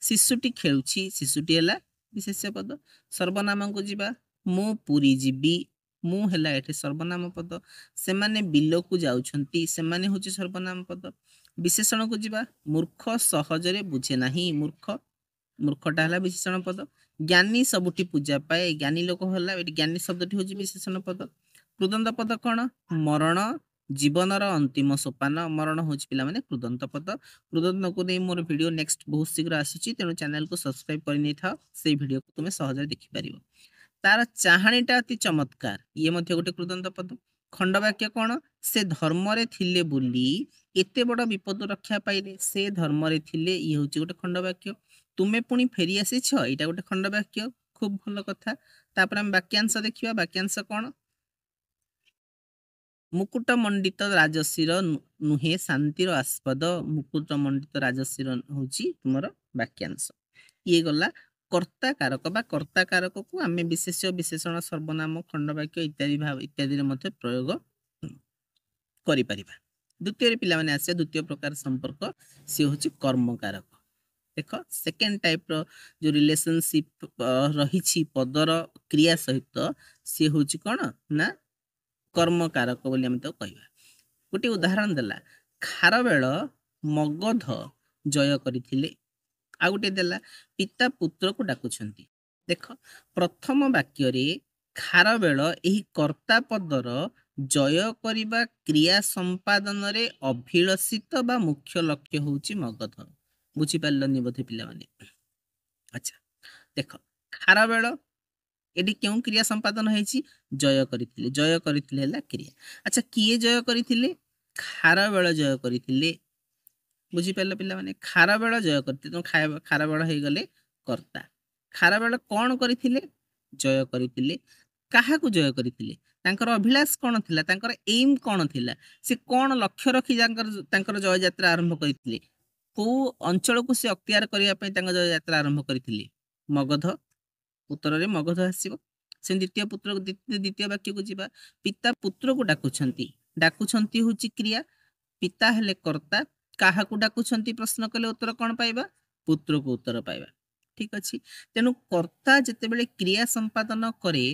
ଶିଶୁଟି ଖେଳୁଛି, ଶିଶୁଟି ହେଲା ବିଶେଷ୍ୟ ପଦ। ସର୍ବନାମକୁ ଯିବା, ମୁଁ ପୁରୀ ଯିବି, ମୁଁ ହେଲା ଏଠି ସର୍ବନାମ ପଦ। ସେମାନେ ବିଲକୁ ଯାଉଛନ୍ତି, ସେମାନେ ହେଉଛି ସର୍ବନାମ ପଦ। ବିଶେଷଣକୁ ଯିବା, ମୂର୍ଖ ସହଜରେ ବୁଝେ ନାହିଁ, ମୂର୍ଖ, ମୂର୍ଖଟା ହେଲା ବିଶେଷଣ ପଦ। ଜ୍ଞାନୀ ସବୁଠି ପୂଜା ପାଏ, ଜ୍ଞାନୀ ଲୋକ ହେଲା ଏଠି ଜ୍ଞାନୀ ଶବ୍ଦଟି ହେଉଛି ବିଶେଷଣ ପଦ। କୃଦନ୍ତ ପଦ କଣ? ମରଣ ଜୀବନର ଅନ୍ତିମ ସୋପାନ। ମରଣ ହେଉଛି ପିଲାମାନେ କୃଦନ୍ତ ପଦ। କୃଦନ୍ତକୁ ନେଇ ମୋର ଭିଡ଼ିଓ ନେକ୍ସଟ ବହୁତ ଶୀଘ୍ର ଆସୁଛି, ତେଣୁ ଚ୍ୟାନେଲକୁ ସବସ୍କ୍ରାଇବ କରିନେଇଥାଅ, ସେଇ ଭିଡ଼ିଓକୁ ତୁମେ ସହଜରେ ଦେଖିପାରିବ। ତାର ଚାହାଣୀଟା ଅତି ଚମତ୍କାର, ଇଏ ମଧ୍ୟ ଗୋଟେ କୃଦନ୍ତ ପଦ। ଖଣ୍ଡବାକ୍ୟ କଣ? ସେ ଧର୍ମରେ ଥିଲେ ବୋଲି ଏତେ ବଡ଼ ବିପଦ ରକ୍ଷା ପାଇଲେ। ସେ ଧର୍ମରେ ଥିଲେ, ଇଏ ହେଉଛି ଗୋଟେ ଖଣ୍ଡବାକ୍ୟ। ତୁମେ ପୁଣି ଫେରି ଆସିଛ, ଏଇଟା ଗୋଟେ ଖଣ୍ଡବାକ୍ୟ। ଖୁବ ଭଲ କଥା। ତାପରେ ଆମେ ବାକ୍ୟାଂଶ ଦେଖିବା। ବାକ୍ୟାଂଶ କଣ? ମୁକୁଟ ମଣ୍ଡିତ ରାଜଶିର ନୁହେଁ ଶାନ୍ତିର ଆସ୍ପଦ। ମୁକୁଟ ମଣ୍ଡିତ ରାଜଶିର ହେଉଛି ତୁମର ବାକ୍ୟାଂଶ। ଇଏ ଗଲା କର୍ତ୍ତା କାରକ ବା କର୍ତ୍ତା କାରକକୁ ଆମେ ବିଶେଷ୍ୟ, ବିଶେଷଣ, ସର୍ବନାମ, ଖଣ୍ଡବାକ୍ୟ ଇତ୍ୟାଦି ଭାବ ଇତ୍ୟାଦିରେ ମଧ୍ୟ ପ୍ରୟୋଗ କରିପାରିବା। ଦ୍ୱିତୀୟରେ ପିଲାମାନେ ଆସିବା ଦ୍ୱିତୀୟ ପ୍ରକାର ସମ୍ପର୍କ, ସିଏ ହେଉଛି କର୍ମକାରକ। ଦେଖ, ସେକେଣ୍ଡ ଟାଇପର ଯୋଉ ରିଲେସନସିପ ରହିଛି ପଦର କ୍ରିୟା ସହିତ, ସିଏ ହେଉଛି କଣ ନା କର୍ମକାରକ ବୋଲି ଆମେ ତାକୁ କହିବା। ଗୋଟିଏ ଉଦାହରଣ ଦେଲା, ଖାରବେଳ ମଗଧ ଜୟ କରିଥିଲେ। ଆଉ ଗୋଟିଏ ଦେଲା, ପିତା ପୁତ୍ରକୁ ଡାକୁଛନ୍ତି। ଦେଖ, ପ୍ରଥମ ବାକ୍ୟରେ ଖାରବେଳ ଏହି କର୍ତ୍ତା ପଦର ଜୟ କରିବା କ୍ରିୟା ସମ୍ପାଦନରେ ଅଭିଳଷିତ ବା ମୁଖ୍ୟ ଲକ୍ଷ୍ୟ ହେଉଛି ମଗଧ। ବୁଝିପାରିଲନି ବୋଧେ ପିଲାମାନେ? ଆଚ୍ଛା ଦେଖ, ଖାରବେଳ ଏଠି କେଉଁ କ୍ରିୟା ସମ୍ପାଦନ ହେଇଛି? ଜୟ କରିଥିଲେ। ଜୟ କରିଥିଲେ ହେଲା କ୍ରିୟା। ଆଚ୍ଛା, କିଏ ଜୟ କରିଥିଲେ? ଖାରବେଳ ଜୟ କରିଥିଲେ। ବୁଝିପାରିଲ ପିଲାମାନେ? ଖାରବେଳ ଜୟ କରିଥିଲେ, ତେଣୁ ଖାରବେଳ ହେଇଗଲେ କର୍ତ୍ତା। ଖାରବେଳ କଣ କରିଥିଲେ? ଜୟ କରିଥିଲେ। କାହାକୁ ଜୟ କରିଥିଲେ? ତାଙ୍କର ଅଭିଳାଷ କଣ ଥିଲା? ତାଙ୍କର ଏଇମ୍ କଣ ଥିଲା? ସେ କଣ ଲକ୍ଷ୍ୟ ରଖି ତାଙ୍କର ଜୟଯାତ୍ରା ଆରମ୍ଭ କରିଥିଲେ? କୋଉ ଅଞ୍ଚଳକୁ ସେ ଅକ୍ତିଆର କରିବା ପାଇଁ ତାଙ୍କ ଜୟଯାତ୍ରା ଆରମ୍ଭ କରିଥିଲେ? ମଗଧ। ଉତ୍ତରରେ ମଗଧ ଆସିବ। ସେ ଦ୍ୱିତୀୟ ପୁତ୍ର, ଦ୍ୱିତୀୟ ବାକ୍ୟକୁ ଯିବା। ପିତା ପୁତ୍ରକୁ ଡାକୁଛନ୍ତି। ଡାକୁଛନ୍ତି ହେଉଛି କ୍ରିୟା। ପିତା ହେଲେ କର୍ତ୍ତା। କାହାକୁ ଡାକୁଛନ୍ତି ପ୍ରଶ୍ନ କଲେ ଉତ୍ତର କଣ ପାଇବା? ପୁତ୍ରକୁ ଉତ୍ତର ପାଇବା। ଠିକ ଅଛି। ତେଣୁ କର୍ତ୍ତା ଯେତେବେଳେ କ୍ରିୟା ସମ୍ପାଦନ କରେ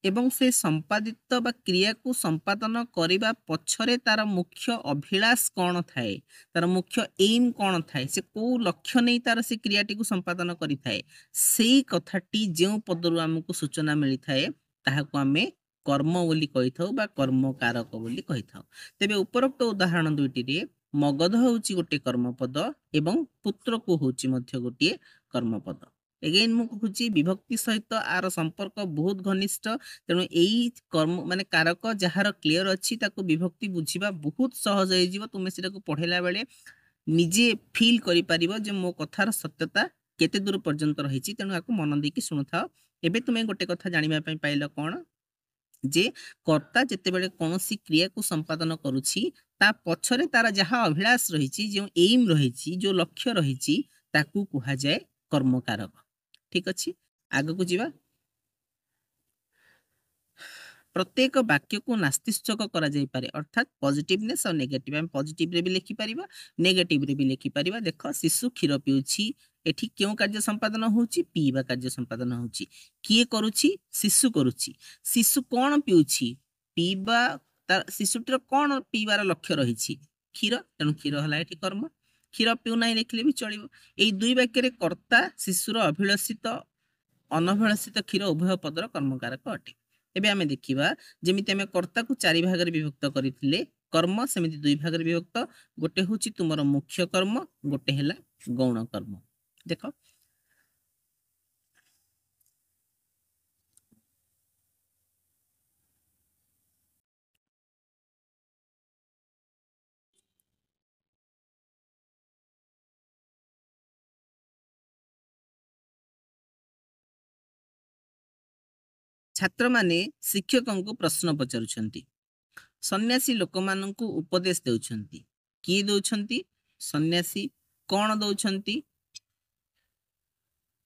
ଏବଂ ସେ ସମ୍ପାଦିତ ବା କ୍ରିୟାକୁ ସମ୍ପାଦନ କରିବା ପଛରେ ତାର ମୁଖ୍ୟ ଅଭିଳାଷ କଣ ଥାଏ, ତାର ମୁଖ୍ୟ ଏଇମ୍ କଣ ଥାଏ, ସେ କୋଉ ଲକ୍ଷ୍ୟ ନେଇ ତାର ସେ କ୍ରିୟାଟିକୁ ସମ୍ପାଦନ କରିଥାଏ, ସେଇ କଥାଟି ଯେଉଁ ପଦରୁ ଆମକୁ ସୂଚନା ମିଳିଥାଏ ତାହାକୁ ଆମେ କର୍ମ ବୋଲି କହିଥାଉ ବା କର୍ମକାରକ ବୋଲି କହିଥାଉ। ତେବେ ଉପରୋକ୍ତ ଉଦାହରଣ ଦୁଇଟିରେ ମଗଧ ହେଉଛି ଗୋଟିଏ କର୍ମପଦ ଏବଂ ପୁତ୍ରକୁ ହେଉଛି ମଧ୍ୟ ଗୋଟିଏ କର୍ମପଦ। ଏଗେନ୍ ମୁଁ କହୁଛି, ବିଭକ୍ତି ସହିତ ଆର ସମ୍ପର୍କ ବହୁତ ଘନିଷ୍ଠ। ତେଣୁ ଏଇ କର୍ମ ମାନେ କାରକ ଯାହାର କ୍ଲିୟର ଅଛି ତାକୁ ବିଭକ୍ତି ବୁଝିବା ବହୁତ ସହଜ ହେଇଯିବ। ତୁମେ ସେଟାକୁ ପଢିଲା ବେଳେ ନିଜେ ଫିଲ୍ କରିପାରିବ ଯେ ମୋ କଥାର ସତ୍ୟତା କେତେ ଦୂର ପର୍ଯ୍ୟନ୍ତ ରହିଛି। ତେଣୁ ଆକୁ ମନ ଦେଇକି ଶୁଣୁଥାଅ। ଏବେ ତୁମେ ଗୋଟେ କଥା ଜାଣିବା ପାଇଁ ପାଇଲ କଣ? ଯେ କର୍ତ୍ତା ଯେତେବେଳେ କୌଣସି କ୍ରିୟାକୁ ସମ୍ପାଦନ କରୁଛି, ତା ପଛରେ ତାର ଯାହା ଅଭିଳାଷ ରହିଛି, ଯେଉଁ ଏଇମ୍ ରହିଛି, ଯେଉଁ ଲକ୍ଷ୍ୟ ରହିଛି, ତାକୁ କୁହାଯାଏ କର୍ମକାରକ। ଠିକ ଅଛି, ଆଗକୁ ଯିବା। ପ୍ରତ୍ୟେକ ବାକ୍ୟକୁ ନାସ୍ତିସୂଚକ କରାଯାଇପାରେ, ଅର୍ଥାତ୍ ପଜିଟିଭନେସ୍ ଆଉ ନେଗେଟିଭ। ଆମେ ପଜିଟିଭରେ ବି ଲେଖିପାରିବା, ନେଗେଟିଭରେ ବି ଲେଖିପାରିବା। ଦେଖ, ଶିଶୁ କ୍ଷୀର ପିଉଛି। ଏଠି କେଉଁ କାର୍ଯ୍ୟ ସମ୍ପାଦନ ହଉଛି? ପିଇବା କାର୍ଯ୍ୟ ସମ୍ପାଦନ ହଉଛି। କିଏ କରୁଛି? ଶିଶୁ କରୁଛି। ଶିଶୁ କଣ ପିଉଛି? ପିଇବା ତା ଶିଶୁଟିର କଣ ପିଇବାର ଲକ୍ଷ୍ୟ ରହିଛି? କ୍ଷୀର। ତେଣୁ କ୍ଷୀର ହେଲା ଏଠି କର୍ମ। କ୍ଷୀର ପିଉନାହିଁ ଲେଖିଲେ ବି ଚଳିବ। ଏଇ ଦୁଇ ବାକ୍ୟରେ କର୍ତ୍ତା ଶିଶୁର ଅଭିଳଷିତ ଅନଭିଳଷିତ କ୍ଷୀର ଉଭୟ ପଦର କର୍ମକାରକ ଅଟେ। ଏବେ ଆମେ ଦେଖିବା, ଯେମିତି ଆମେ କର୍ତ୍ତାକୁ ଚାରି ଭାଗରେ ବିଭକ୍ତ କରିଥିଲେ, କର୍ମ ସେମିତି ଦୁଇ ଭାଗରେ ବିଭକ୍ତ, ଗୋଟେ ହେଉଛି ତୁମର ମୁଖ୍ୟ କର୍ମ, ଗୋଟେ ହେଲା ଗୌଣ କର୍ମ। ଦେଖ, ଛାତ୍ରମାନେ ଶିକ୍ଷକଙ୍କୁ ପ୍ରଶ୍ନ ପଚାରୁଛନ୍ତି, ସନ୍ନ୍ୟାସୀ ଲୋକମାନଙ୍କୁ ଉପଦେଶ ଦେଉଛନ୍ତି। କିଏ ଦେଉଛନ୍ତି? ସନ୍ନ୍ୟାସୀ। କଣ ଦଉଛନ୍ତି?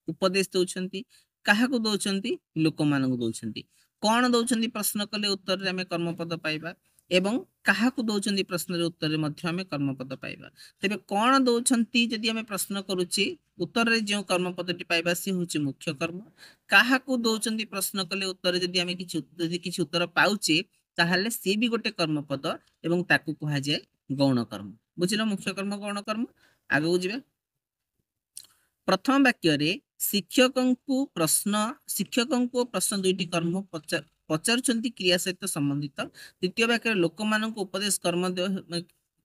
ଉପଦେଶ ଦଉଛନ୍ତି। କାହାକୁ ଦଉଛନ୍ତି? ଲୋକମାନଙ୍କୁ ଦଉଛନ୍ତି। କଣ ଦଉଛନ୍ତି ପ୍ରଶ୍ନ କଲେ ଉତ୍ତରରେ ଆମେ କର୍ମପଦ ପାଇବା, ଏବଂ କାହାକୁ ଦଉଛନ୍ତି ପ୍ରଶ୍ନରେ ଉତ୍ତରରେ ମଧ୍ୟ ଆମେ କର୍ମପଦ ପାଇବା। ତେବେ କଣ ଦଉଛନ୍ତି ଯଦି ଆମେ ପ୍ରଶ୍ନ କରୁଛେ, ଉତ୍ତରରେ ଯେଉଁ କର୍ମପଦଟି ପାଇବା ସେ ହେଉଛି ମୁଖ୍ୟ କର୍ମ। କାହାକୁ ଦଉଛନ୍ତି ପ୍ରଶ୍ନ କଲେ ଉତ୍ତରରେ ଯଦି ଆମେ କିଛି ଉତ୍ତର ପାଉଛେ, ତାହେଲେ ସିଏ ବି ଗୋଟେ କର୍ମପଦ ଏବଂ ତାକୁ କୁହାଯାଏ ଗୌଣ କର୍ମ। ବୁଝିଲ ମୁଖ୍ୟ କର୍ମ ଗୌଣ କର୍ମ? ଆଗକୁ ଯିବା। ପ୍ରଥମ ବାକ୍ୟରେ ଶିକ୍ଷକଙ୍କୁ ପ୍ରଶ୍ନ, ଶିକ୍ଷକଙ୍କୁ ପ୍ରଶ୍ନ ଦୁଇଟି କର୍ମ ପଚାରୁଛନ୍ତି କ୍ରିୟା ସହିତ ସମ୍ବନ୍ଧିତ। ଦ୍ୱିତୀୟ ବାକ୍ୟରେ ଲୋକମାନଙ୍କୁ ଉପଦେଶ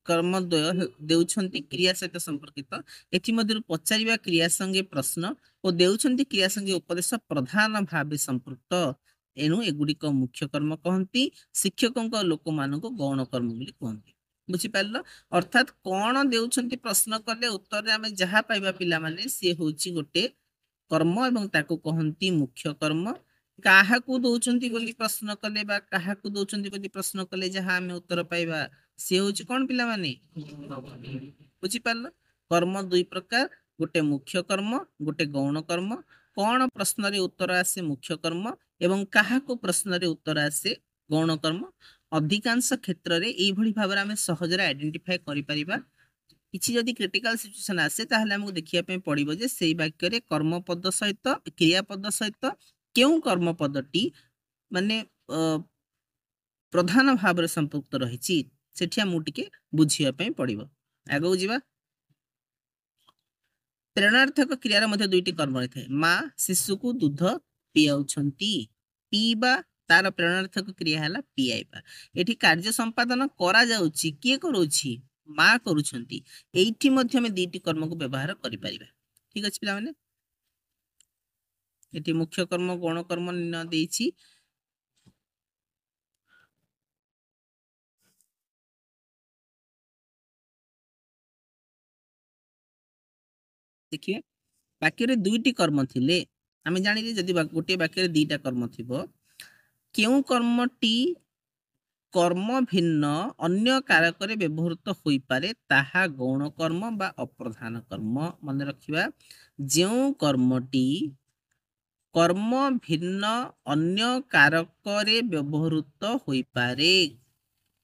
କର୍ମଦ୍ୱୟ ଦେଉଛନ୍ତି କ୍ରିୟା ସହିତ ସମ୍ପର୍କିତ। ଏଥିମଧ୍ୟରୁ ପଚାରିବା କ୍ରିୟା ସଙ୍ଗେ ପ୍ରଶ୍ନ ଓ ଦେଉଛନ୍ତି କ୍ରିୟା ସଙ୍ଗେ ଉପଦେଶ ପ୍ରଧାନ ଭାବେ ସମ୍ପୃକ୍ତ। ଏଣୁ ଏଗୁଡ଼ିକ ମୁଖ୍ୟ କର୍ମ କହନ୍ତି, ଶିକ୍ଷକଙ୍କ ଲୋକମାନଙ୍କୁ ଗୌଣ କର୍ମ ବୋଲି କୁହନ୍ତି। ବୁଝିପାରିଲ? ଅର୍ଥାତ୍ କଣ ଦେଉଛନ୍ତି ପ୍ରଶ୍ନ କଲେ ଉତ୍ତରରେ ଆମେ ଯାହା ପାଇବା ପିଲାମାନେ, ସିଏ ହେଉଛି ଗୋଟେ କର୍ମ ଏବଂ ତାକୁ କହନ୍ତି ମୁଖ୍ୟ କର୍ମ। କାହାକୁ ଦଉଛନ୍ତି ବୋଲି ପ୍ରଶ୍ନ କଲେ ବା କାହାକୁ ଦଉଛନ୍ତି ବୋଲି ପ୍ରଶ୍ନ କଲେ ଯାହା ଆମେ ଉତ୍ତର ପାଇବା ସିଏ ହଉଛି କଣ ପିଲାମାନେ? ବୁଝିପାରିଲ? କର୍ମ ଦୁଇ ପ୍ରକାର, ଗୋଟେ ମୁଖ୍ୟ କର୍ମ, ଗୋଟେ ଗୌଣ କର୍ମ। କଣ ପ୍ରଶ୍ନରେ ଉତ୍ତର ଆସେ ମୁଖ୍ୟ କର୍ମ, ଏବଂ କାହାକୁ ପ୍ରଶ୍ନରେ ଉତ୍ତର ଆସେ ଗୌଣ କର୍ମ। ଅଧିକାଂଶ କ୍ଷେତ୍ରରେ ଏଇଭଳି ଭାବରେ ଆମେ ସହଜରେ ଆଇଡେଣ୍ଟିଫାଏ କରିପାରିବା। କିଛି ଯଦି କ୍ରିଟିକାଲ ସିଚୁଏସନ ଆସେ ତାହେଲେ ଆମକୁ ଦେଖିବା ପାଇଁ ପଡିବ ଯେ ସେଇ ବାକ୍ୟରେ କର୍ମପଦ ସହିତ କ୍ରିୟାପଦ ସହିତ କେଉଁ କର୍ମପଦଟି ମାନେ ପ୍ରଧାନ ଭାବରେ ସମ୍ପୃକ୍ତ ରହିଛି, ସେଠି ଆମକୁ ଟିକେ ବୁଝିବା ପାଇଁ ପଡିବ। ଆଗକୁ ଯିବା। ପ୍ରେରଣାର୍ଥକ କ୍ରିୟାର ମଧ୍ୟ ଦୁଇଟି କର୍ମ ରହିଥାଏ। ମା ଶିଶୁକୁ ଦୁଧ ପିଆଉଛନ୍ତି, ପିଇବା ତାର ପ୍ରେରଣାର୍ଥକ କ୍ରିୟା ହେଲା ପିଆଇବା। ଏଠି କାର୍ଯ୍ୟ ସମ୍ପାଦନ କରାଯାଉଛି, କିଏ କରୁଛି? ମା କରୁଛନ୍ତି। ଏଇଠି ମଧ୍ୟ ଆମେ ଦୁଇଟି କର୍ମକୁ ବ୍ୟବହାର କରିପାରିବା। ଠିକ ଅଛି ପିଲାମାନେ, ଏଠି ମୁଖ୍ୟ କର୍ମ ଗୌଣ କର୍ମ ନିର୍ଣ୍ଣୟ ଦେଇଛି। ଦେଖିବେ ବାକ୍ୟରେ ଦୁଇଟି କର୍ମ ଥିଲେ ଆମେ ଜାଣିଲେ ଯଦି ଗୋଟିଏ ବାକ୍ୟରେ ଦିଟା କର୍ମ ଥିବ, କେଉଁ କର୍ମଟି କର୍ମ ଭିନ୍ନ ଅନ୍ୟ କାରକରେ ବ୍ୟବହୃତ ହୋଇପାରେ ତାହା ଗୌଣ କର୍ମ ବା ଅପ୍ରଧାନ କର୍ମ। ମନେ ରଖିବା, ଯେଉଁ କର୍ମଟି କର୍ମ ଭିନ୍ନ ଅନ୍ୟ କାରକରେ ବ୍ୟବହୃତ ହୋଇପାରେ।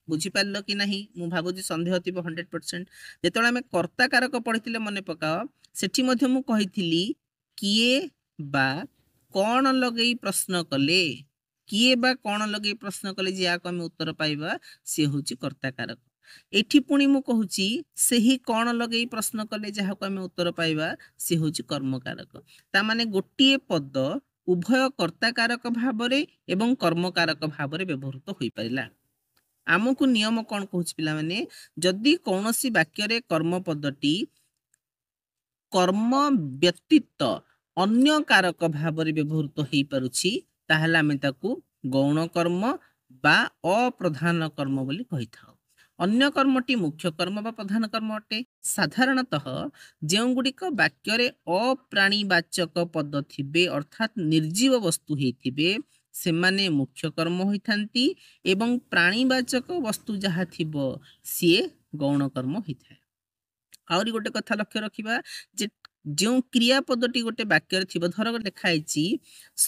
ବୁଝିପାରିଲ କି ନାହିଁ? ମୁଁ ଭାବୁଛି ସନ୍ଦେହ ଥିବ 100%। ଯେତେବେଳେ ଆମେ କର୍ତ୍ତା କାରକ ପଢିଥିଲେ ମନେ ପକାଅ, ସେଠି ମଧ୍ୟ ମୁଁ କହିଥିଲି କିଏ ବା କଣ ଲଗେଇ ପ୍ରଶ୍ନ କଲେ, କିଏ ବା କଣ ଲଗେଇ ପ୍ରଶ୍ନ କଲେ ଯାହାକୁ ଆମେ ଉତ୍ତର ପାଇବା ସିଏ ହେଉଛି କର୍ତ୍ତା କାରକ। ଏଠି ପୁଣି ମୁଁ କହୁଛି ସେହି କଣ ଲଗେଇ ପ୍ରଶ୍ନ କଲେ ଯାହାକୁ ଆମେ ଉତ୍ତର ପାଇବା ସିଏ ହେଉଛି କର୍ମକାରକ। ତା ମାନେ ଗୋଟିଏ ପଦ ଉଭୟ କର୍ତ୍ତାକାରକ ଭାବରେ ଏବଂ କର୍ମକାରକ ଭାବରେ ବ୍ୟବହୃତ ହୋଇପାରିଲା। ଆମକୁ ନିୟମ କଣ କହୁଛି ପିଲାମାନେ? ଯଦି କୌଣସି ବାକ୍ୟରେ କର୍ମପଦଟି କର୍ମ ବ୍ୟତୀତ ଅନ୍ୟ କାରକ ଭାବରେ ବ୍ୟବହୃତ ହେଇପାରୁଛି, ତାହେଲେ ଆମେ ତାକୁ ଗୌଣ କର୍ମ ବା ଅପ୍ରଧାନ କର୍ମ ବୋଲି କହିଥାଉ। ଅନ୍ୟ କର୍ମଟି ମୁଖ୍ୟ କର୍ମ ବା ପ୍ରଧାନ କର୍ମ ଅଟେ। ସାଧାରଣତଃ ଯେଉଁଗୁଡ଼ିକ ବାକ୍ୟରେ ଅପ୍ରାଣୀବାଚକ ପଦ ଥିବେ, ଅର୍ଥାତ୍ ନିର୍ଜୀବ ବସ୍ତୁ ହେଇଥିବେ, ସେମାନେ ମୁଖ୍ୟ କର୍ମ ହୋଇଥାନ୍ତି ଏବଂ ପ୍ରାଣୀବାଚକ ବସ୍ତୁ ଯାହା ଥିବ ସିଏ ଗୌଣ କର୍ମ ହୋଇଥାଏ। ଆହୁରି ଗୋଟେ କଥା ଲକ୍ଷ୍ୟ ରଖିବା ଯେ ଯେଉଁ କ୍ରିୟାପଦଟି ଗୋଟେ ବାକ୍ୟରେ ଥିବ, ଧର ଲେଖା ହେଇଛି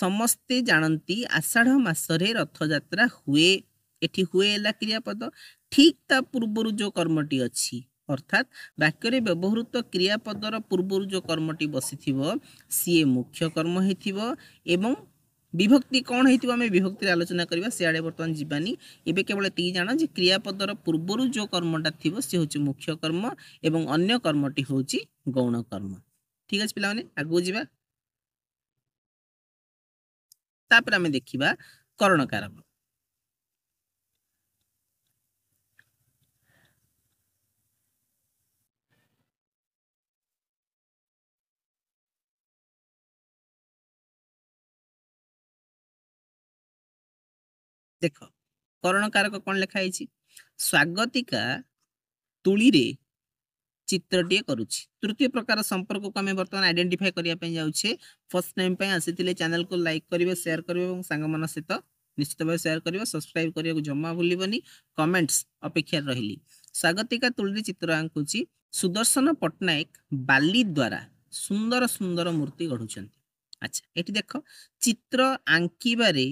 ସମସ୍ତେ ଜାଣନ୍ତି ଆଷାଢ଼ ମାସରେ ରଥଯାତ୍ରା ହୁଏ, ଏଠି ହୁଏ ହେଲା କ୍ରିୟାପଦ। ଠିକ ତା ପୂର୍ବରୁ ଯେଉଁ କର୍ମଟି ଅଛି, ଅର୍ଥାତ୍ ବାକ୍ୟରେ ବ୍ୟବହୃତ କ୍ରିୟାପଦର ପୂର୍ବରୁ ଯେଉଁ କର୍ମଟି ବସିଥିବ ସିଏ ମୁଖ୍ୟ କର୍ମ ହେଇଥିବ। ଏବଂ ବିଭକ୍ତି କ'ଣ ହେଇଥିବ ଆମେ ବିଭକ୍ତିରେ ଆଲୋଚନା କରିବା, ସିଆଡ଼େ ବର୍ତ୍ତମାନ ଯିବାନି। ଏବେ କେବଳ ଏତିକି ଜାଣ ଯେ କ୍ରିୟାପଦର ପୂର୍ବରୁ ଯେଉଁ କର୍ମଟା ଥିବ ସେ ହେଉଛି ମୁଖ୍ୟ କର୍ମ ଏବଂ ଅନ୍ୟ କର୍ମଟି ହେଉଛି ଗୌଣ କର୍ମ। ଠିକ ଅଛି ପିଲାମାନେ, ଆଗକୁ ଯିବା। ତାପରେ ଆମେ ଦେଖିବା କରଣକାରକ। ଦେଖ, କରଣ କାରକ କଣ ଲେଖା ହେଇଛି? ସ୍ୱାଗତିକା ତୁଳିରେ ଚିତ୍ରଟିଏ କରୁଛି। ତୃତୀୟ ପ୍ରକାର ସମ୍ପର୍କକୁ ଆମେ ବର୍ତ୍ତମାନ ଆଇଡେଣ୍ଟିଫାଏ କରିବା ପାଇଁ ଯାଉଛେ। ଫର୍ଷ୍ଟ ଟାଇମ୍ ପାଇଁ ଆସିଥିଲେ ଚ୍ୟାନେଲକୁ ଲାଇକ୍ କରିବେ, ସେୟାର କରିବେ ଏବଂ ସାଙ୍ଗମାନଙ୍କ ସହିତ ନିଶ୍ଚିତ ଭାବେ ସେୟାର କରିବ। ସବସ୍କ୍ରାଇବ କରିବାକୁ ଜମା ଭୁଲିବନି। କମେଣ୍ଟସ୍ ଅପେକ୍ଷାରେ ରହିଲି। ସ୍ୱାଗତିକା ତୁଳିରେ ଚିତ୍ର ଆଙ୍କୁଛି। ସୁଦର୍ଶନ ପଟ୍ଟନାୟକ ବାଲି ଦ୍ୱାରା ସୁନ୍ଦର ସୁନ୍ଦର ମୂର୍ତ୍ତି ଗଢୁଛନ୍ତି। ଆଚ୍ଛା, ଏଠି ଦେଖ, ଚିତ୍ର ଆଙ୍କିବାରେ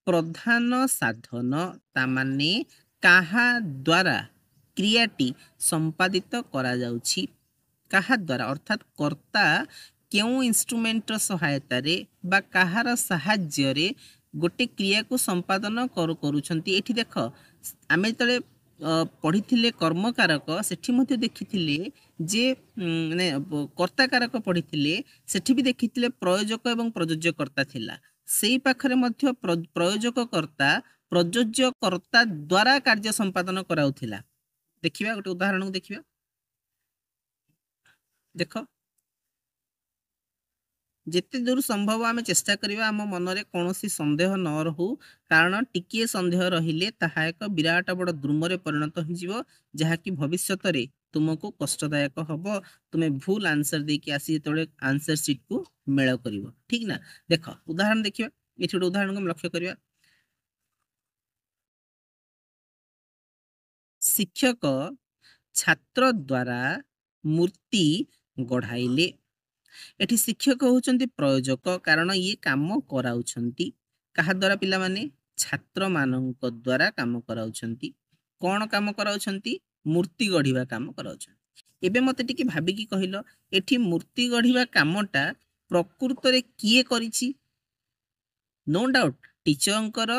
ପ୍ରଧାନ ସାଧନ, ତାମାନେ କାହା ଦ୍ୱାରା କ୍ରିୟାଟି ସମ୍ପାଦିତ କରାଯାଉଛି, କାହା ଦ୍ୱାରା, ଅର୍ଥାତ୍ କର୍ତ୍ତା କେଉଁ ଇନଷ୍ଟ୍ରୁମେଣ୍ଟର ସହାୟତାରେ ବା କାହାର ସାହାଯ୍ୟରେ ଗୋଟେ କ୍ରିୟାକୁ ସମ୍ପାଦନ କରୁଛନ୍ତି। ଏଠି ଦେଖ, ଆମେ ଯେତେବେଳେ ପଢ଼ିଥିଲେ କର୍ମକାରକ, ସେଠି ମଧ୍ୟ ଦେଖିଥିଲେ ଯେ ମାନେ କର୍ତ୍ତାକାରକ ପଢ଼ିଥିଲେ, ସେଠି ବି ଦେଖିଥିଲେ ପ୍ରୟୋଜକ ଏବଂ ପ୍ରଯୋଜ୍ୟ କର୍ତ୍ତା ଥିଲା। ସେଇ ପାଖରେ ମଧ୍ୟ ପ୍ରୟୋଜକ କର୍ତ୍ତା ପ୍ରଯୋଜ୍ୟ କର୍ତ୍ତା ଦ୍ୱାରା କାର୍ଯ୍ୟ ସମ୍ପାଦନ କରାଉଥିଲା। ଦେଖିବା, ଗୋଟେ ଉଦାହରଣକୁ ଦେଖିବା। ଦେଖ, ଯେତେ ଦୂର ସମ୍ଭବ ଆମେ ଚେଷ୍ଟା କରିବା ଆମ ମନରେ କୌଣସି ସନ୍ଦେହ ନ ରହୁ, କାରଣ ଟିକିଏ ସନ୍ଦେହ ରହିଲେ ତାହା ଏକ ବିରାଟ ବଡ଼ ଦ୍ରୁମରେ ପରିଣତ ହୋଇଯିବ, ଯାହାକି ଭବିଷ୍ୟତରେ ତୁମକୁ କଷ୍ଟଦାୟକ ହବ, ତୁମେ ଭୁଲ ଆନ୍ସର ଦେଇକି ଆସି ଯେତେବେଳେ ଆନ୍ସର ସିଟ୍କୁ ମେଳ କରିବ, ଠିକ ନା? ଦେଖ, ଉଦାହରଣ ଦେଖିବା। ଏଠି ଗୋଟେ ଉଦାହରଣକୁ ଆମେ ଲକ୍ଷ୍ୟ କରିବା। ଶିକ୍ଷକ ଛାତ୍ର ଦ୍ୱାରା ମୂର୍ତ୍ତି ଗଢ଼ାଇଲେ। ଏଠି ଶିକ୍ଷକ ହେଉଛନ୍ତି ପ୍ରୟୋଜକ, କାରଣ ଇଏ କାମ କରାଉଛନ୍ତି। କାହା ଦ୍ୱାରା ପିଲାମାନେ? ଛାତ୍ରମାନଙ୍କ ଦ୍ୱାରା କାମ କରାଉଛନ୍ତି। କଣ କାମ କରାଉଛନ୍ତି? ମୂର୍ତ୍ତି ଗଢ଼ିବା କାମ କରାଉଛନ୍ତି। ଏବେ ମତେ ଟିକେ ଭାବିକି କହିଲ, ଏଠି ମୂର୍ତ୍ତି ଗଢ଼ିବା କାମଟା ପ୍ରକୃତରେ କିଏ କରିଛି? ନୋ ଡାଉଟ୍ ଟିଚରଙ୍କର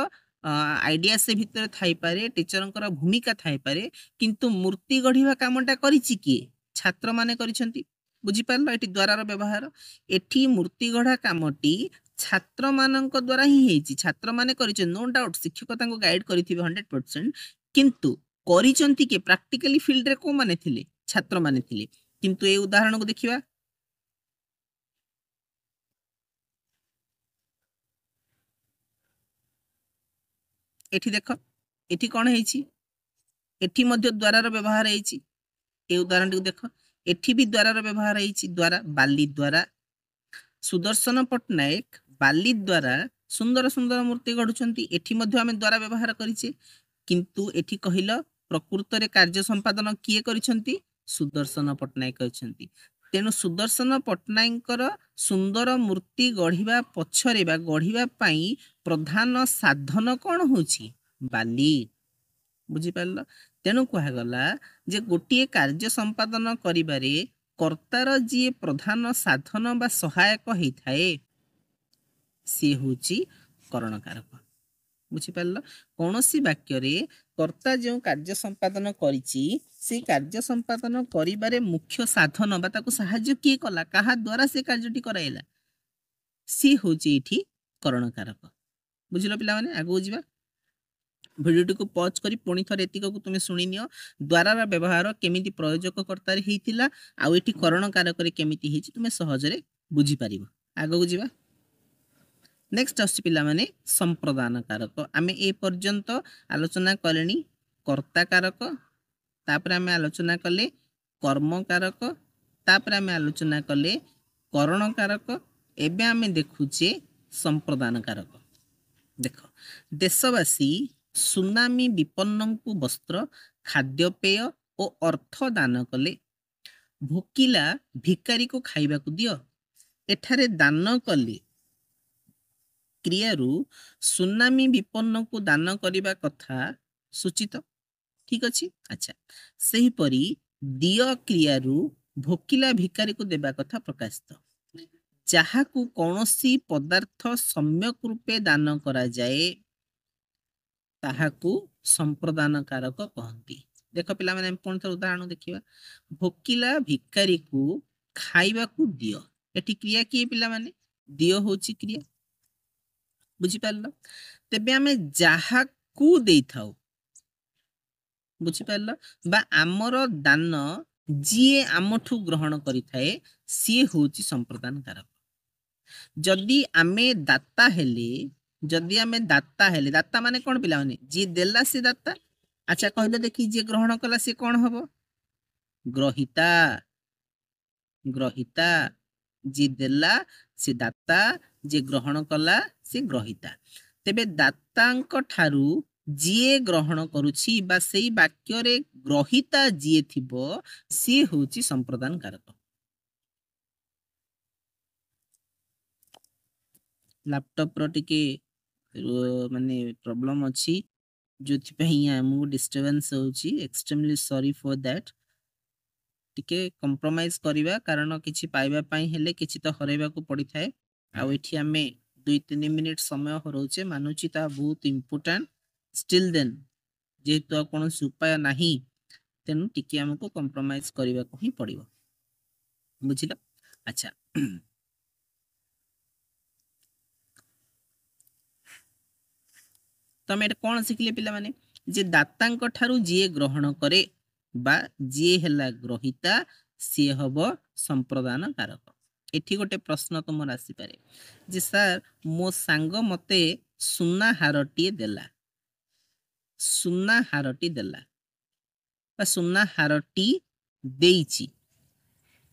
ଆଇଡିଆ ସେ ଭିତରେ ଥାଇପାରେ, ଟିଚରଙ୍କର ଭୂମିକା ଥାଇପାରେ, କିନ୍ତୁ ମୂର୍ତ୍ତି ଗଢ଼ିବା କାମଟା କରିଛି କିଏ? ଛାତ୍ରମାନେ କରିଛନ୍ତି। ବୁଝିପାରିଲ ଏଠି ଦ୍ୱାରାର ବ୍ୟବହାର? ଏଠି ମୂର୍ତ୍ତି ଗଢ଼ା କାମଟି ଛାତ୍ରମାନଙ୍କ ଦ୍ୱାରା ହିଁ ହେଇଛି, ଛାତ୍ରମାନେ କରିଛନ୍ତି। ନୋ ଡାଉଟ୍ ଶିକ୍ଷକ ତାଙ୍କୁ ଗାଇଡ୍ କରିଥିବେ 100%, କିନ୍ତୁ କରିଛନ୍ତି କିଏ? ପ୍ରାକ୍ଟିକାଲି ଫିଲ୍ଡରେ କୋଉମାନେ ଥିଲେ? ଛାତ୍ରମାନେ ଥିଲେ। କିନ୍ତୁ ଏଇ ଉଦାହରଣକୁ ଦେଖିବା। ଏଠି ଦେଖ, ଏଠି କଣ ହେଇଛି? ଏଠି ମଧ୍ୟ ଦ୍ୱାରାର ବ୍ୟବହାର ହେଇଛି। ଏ ଉଦାହରଣଟିକୁ ଦେଖ, ଏଠି ବି ଦ୍ୱାରାର ବ୍ୟବହାର ହେଇଛି। ଦ୍ୱାରା, ବାଲି ଦ୍ୱାରା। ସୁଦର୍ଶନ ପଟ୍ଟନାୟକ ବାଲି ଦ୍ୱାରା ସୁନ୍ଦର ସୁନ୍ଦର ମୂର୍ତ୍ତି ଗଢୁଛନ୍ତି। ଏଠି ମଧ୍ୟ ଆମେ ଦ୍ୱାରା ବ୍ୟବହାର କରିଛେ, କିନ୍ତୁ ଏଠି କହିଲ ପ୍ରକୃତରେ କାର୍ଯ୍ୟ ସମ୍ପାଦନ କିଏ କରିଛନ୍ତି? ସୁଦର୍ଶନ ପଟ୍ଟନାୟକ କରିଛନ୍ତି। ତେଣୁ ସୁଦର୍ଶନ ପଟ୍ଟନାୟକଙ୍କର ସୁନ୍ଦର ମୂର୍ତ୍ତି ଗଢ଼ିବା ପଛରେ ବା ଗଢ଼ିବା ପାଇଁ ପ୍ରଧାନ ସାଧନ କଣ ହଉଛି? ବାଲି। ବୁଝିପାରିଲ? ତେଣୁ କୁହାଗଲା ଯେ ଗୋଟିଏ କାର୍ଯ୍ୟ ସମ୍ପାଦନ କରିବାରେ କର୍ତ୍ତାର ଯିଏ ପ୍ରଧାନ ସାଧନ ବା ସହାୟକ ହେଇଥାଏ, ସିଏ ହଉଛି କରଣକାରକ। ବୁଝିପାରିଲ? କୌଣସି ବାକ୍ୟରେ କର୍ତ୍ତା ଯେଉଁ କାର୍ଯ୍ୟ ସମ୍ପାଦନ କରିଛି, ସେଇ କାର୍ଯ୍ୟ ସମ୍ପାଦନ କରିବାରେ ମୁଖ୍ୟ ସାଧନ ବା ତାକୁ ସାହାଯ୍ୟ କିଏ କଲା, କାହା ଦ୍ୱାରା ସେ କାର୍ଯ୍ୟଟି କରାଇଲା, ସିଏ ହଉଛି ଏଇଠି କରଣକାରକ। ବୁଝିଲ ପିଲାମାନେ? ଆଗକୁ ଯିବା। ଭିଡ଼ିଓଟିକୁ ପଜ୍ କରି ପୁଣି ଥରେ ଏତିକକୁ ତୁମେ ଶୁଣିନିଅ, ଦ୍ୱାରାର ବ୍ୟବହାର କେମିତି ପ୍ରୟୋଜକ କର୍ତ୍ତାରେ ହେଇଥିଲା ଆଉ ଏଠି କରଣକାରକରେ କେମିତି ହେଇଛି, ତୁମେ ସହଜରେ ବୁଝିପାରିବ। ଆଗକୁ ଯିବା। ନେକ୍ସଟ ଆସୁଛି ପିଲାମାନେ ସମ୍ପ୍ରଦାନ କାରକ। ଆମେ ଏ ପର୍ଯ୍ୟନ୍ତ ଆଲୋଚନା କଲେଣି କର୍ତ୍ତା କାରକ, ତାପରେ ଆମେ ଆଲୋଚନା କଲେ କର୍ମକାରକ, ତାପରେ ଆମେ ଆଲୋଚନା କଲେ କରଣ କାରକ, ଏବେ ଆମେ ଦେଖୁଛେ ସମ୍ପ୍ରଦାନ କାରକ। ଦେଖ, ଦେଶବାସୀ ସୁନାମି ବିପନ୍ନଙ୍କୁ ବସ୍ତ୍ର, ଖାଦ୍ୟପେୟ ଓ ଅର୍ଥ ଦାନ କଲେ। ଭୋକିଲା ଭିକାରୀକୁ ଖାଇବାକୁ ଦିଅ। ଏଠାରେ ଦାନ କଲେ କ୍ରିୟାରୁ ସୁନାମି ବିପନ୍ନକୁ ଦାନ କରିବା କଥା ସୂଚିତ। ଠିକ ଅଛି? ଆଚ୍ଛା, ସେହିପରି ଦିଅ କ୍ରିୟାରୁ ଭୋକିଲା ଭିକାରୀକୁ ଦେବା କଥା ପ୍ରକାଶିତ। ଯାହାକୁ କୌଣସି ପଦାର୍ଥ ସମ୍ୟକ ରୂପେ ଦାନ କରାଯାଏ, ତାହାକୁ ସମ୍ପ୍ରଦାନ କାରକ କହନ୍ତି। ଦେଖ ପିଲାମାନେ, ଆମେ ପୁଣି ଥରେ ଉଦାହରଣ ଦେଖିବା। ଭୋକିଲା ଭିକାରୀକୁ ଖାଇବାକୁ ଦିଅ। ଏଠି କ୍ରିୟା କିଏ ପିଲାମାନେ? ଦିଅ ହଉଛି କ୍ରିୟା। ବୁଝିପାରିଲ? ତେବେ ଆମେ ଯାହାକୁ ଦେଇଥାଉ, ବୁଝିପାରିଲ, ବା ଆମର ଦାନ ଯିଏ ଆମଠୁ ଗ୍ରହଣ କରିଥାଏ, ସିଏ ହଉଛି ସମ୍ପ୍ରଦାନ କାରକ। ଯଦି ଆମେ ଦାତା ହେଲେ, ଯଦି ଆମେ ଦାତା ହେଲେ, ଦାତା ମାନେ କ'ଣ ପିଲାମାନେ? ଯିଏ ଦେଲା ସେ ଦାତା। ଆଚ୍ଛା କହିଲେ ଦେଖି, ଯିଏ ଗ୍ରହଣ କଲା ସିଏ କ'ଣ ହବ? ଗ୍ରହିତା। ଗ୍ରହିତା। ଯିଏ ଦେଲା ସେ ଦାତା, ଯିଏ ଗ୍ରହଣ କଲା ସେ ଗ୍ରହିତା। ତେବେ ଦାତାଙ୍କ ଠାରୁ ଯିଏ ଗ୍ରହଣ କରୁଛି ବା ସେଇ ବାକ୍ୟରେ ଗ୍ରହିତା ଯିଏ ଥିବ, ସିଏ ହଉଛି ସମ୍ପ୍ରଦାନ କାରକ। ଲାପଟପର ଟିକେ ମାନେ ପ୍ରୋବ୍ଲେମ ଅଛି, ଯୋଉଥିପାଇଁ ଆମକୁ ଡିଷ୍ଟର୍ବାନ୍ସ ହଉଛି। Extremely sorry for that. ଟିକେ କମ୍ପ୍ରମାଇଜ କରିବା, କାରଣ କିଛି ପାଇବା ପାଇଁ ହେଲେ କିଛି ତ ହରାଇବାକୁ ପଡିଥାଏ। ଆଉ ଏଠି ଆମେ 2-3 ମିନିଟ ସମୟ ହରଉଛେ, ମାନୁଛି ତାହା ବହୁତ ଇମ୍ପୋର୍ଟାଣ୍ଟ। ଷ୍ଟିଲ୍ ଦେନ୍ ଯେହେତୁ ଆଉ କୌଣସି ଉପାୟ ନାହିଁ, ତେଣୁ ଟିକେ ଆମକୁ କମ୍ପ୍ରମାଇଜ କରିବାକୁ ହିଁ ପଡିବ। ବୁଝିଲ? ଆଚ୍ଛା, ତମେ ଏଟା କ'ଣ ଶିଖିଲେ ପିଲାମାନେ? ଯେ ଦାତାଙ୍କ ଠାରୁ ଯିଏ ଗ୍ରହଣ କରେ ବା ଯିଏ ହେଲା ଗ୍ରହିତା, ସିଏ ହବ ସମ୍ପ୍ରଦାନ କାରକ। ଏଠି ଗୋଟେ ପ୍ରଶ୍ନ ତୁମର ଆସିପାରେ ଯେ ସାର୍, ମୋ ସାଙ୍ଗ ମତେ ସୁନା ହାରଟିଏ ଦେଲା, ସୁନା ହାରଟି ଦେଲା ବା ସୁନା ହାରଟି ଦେଇଛି,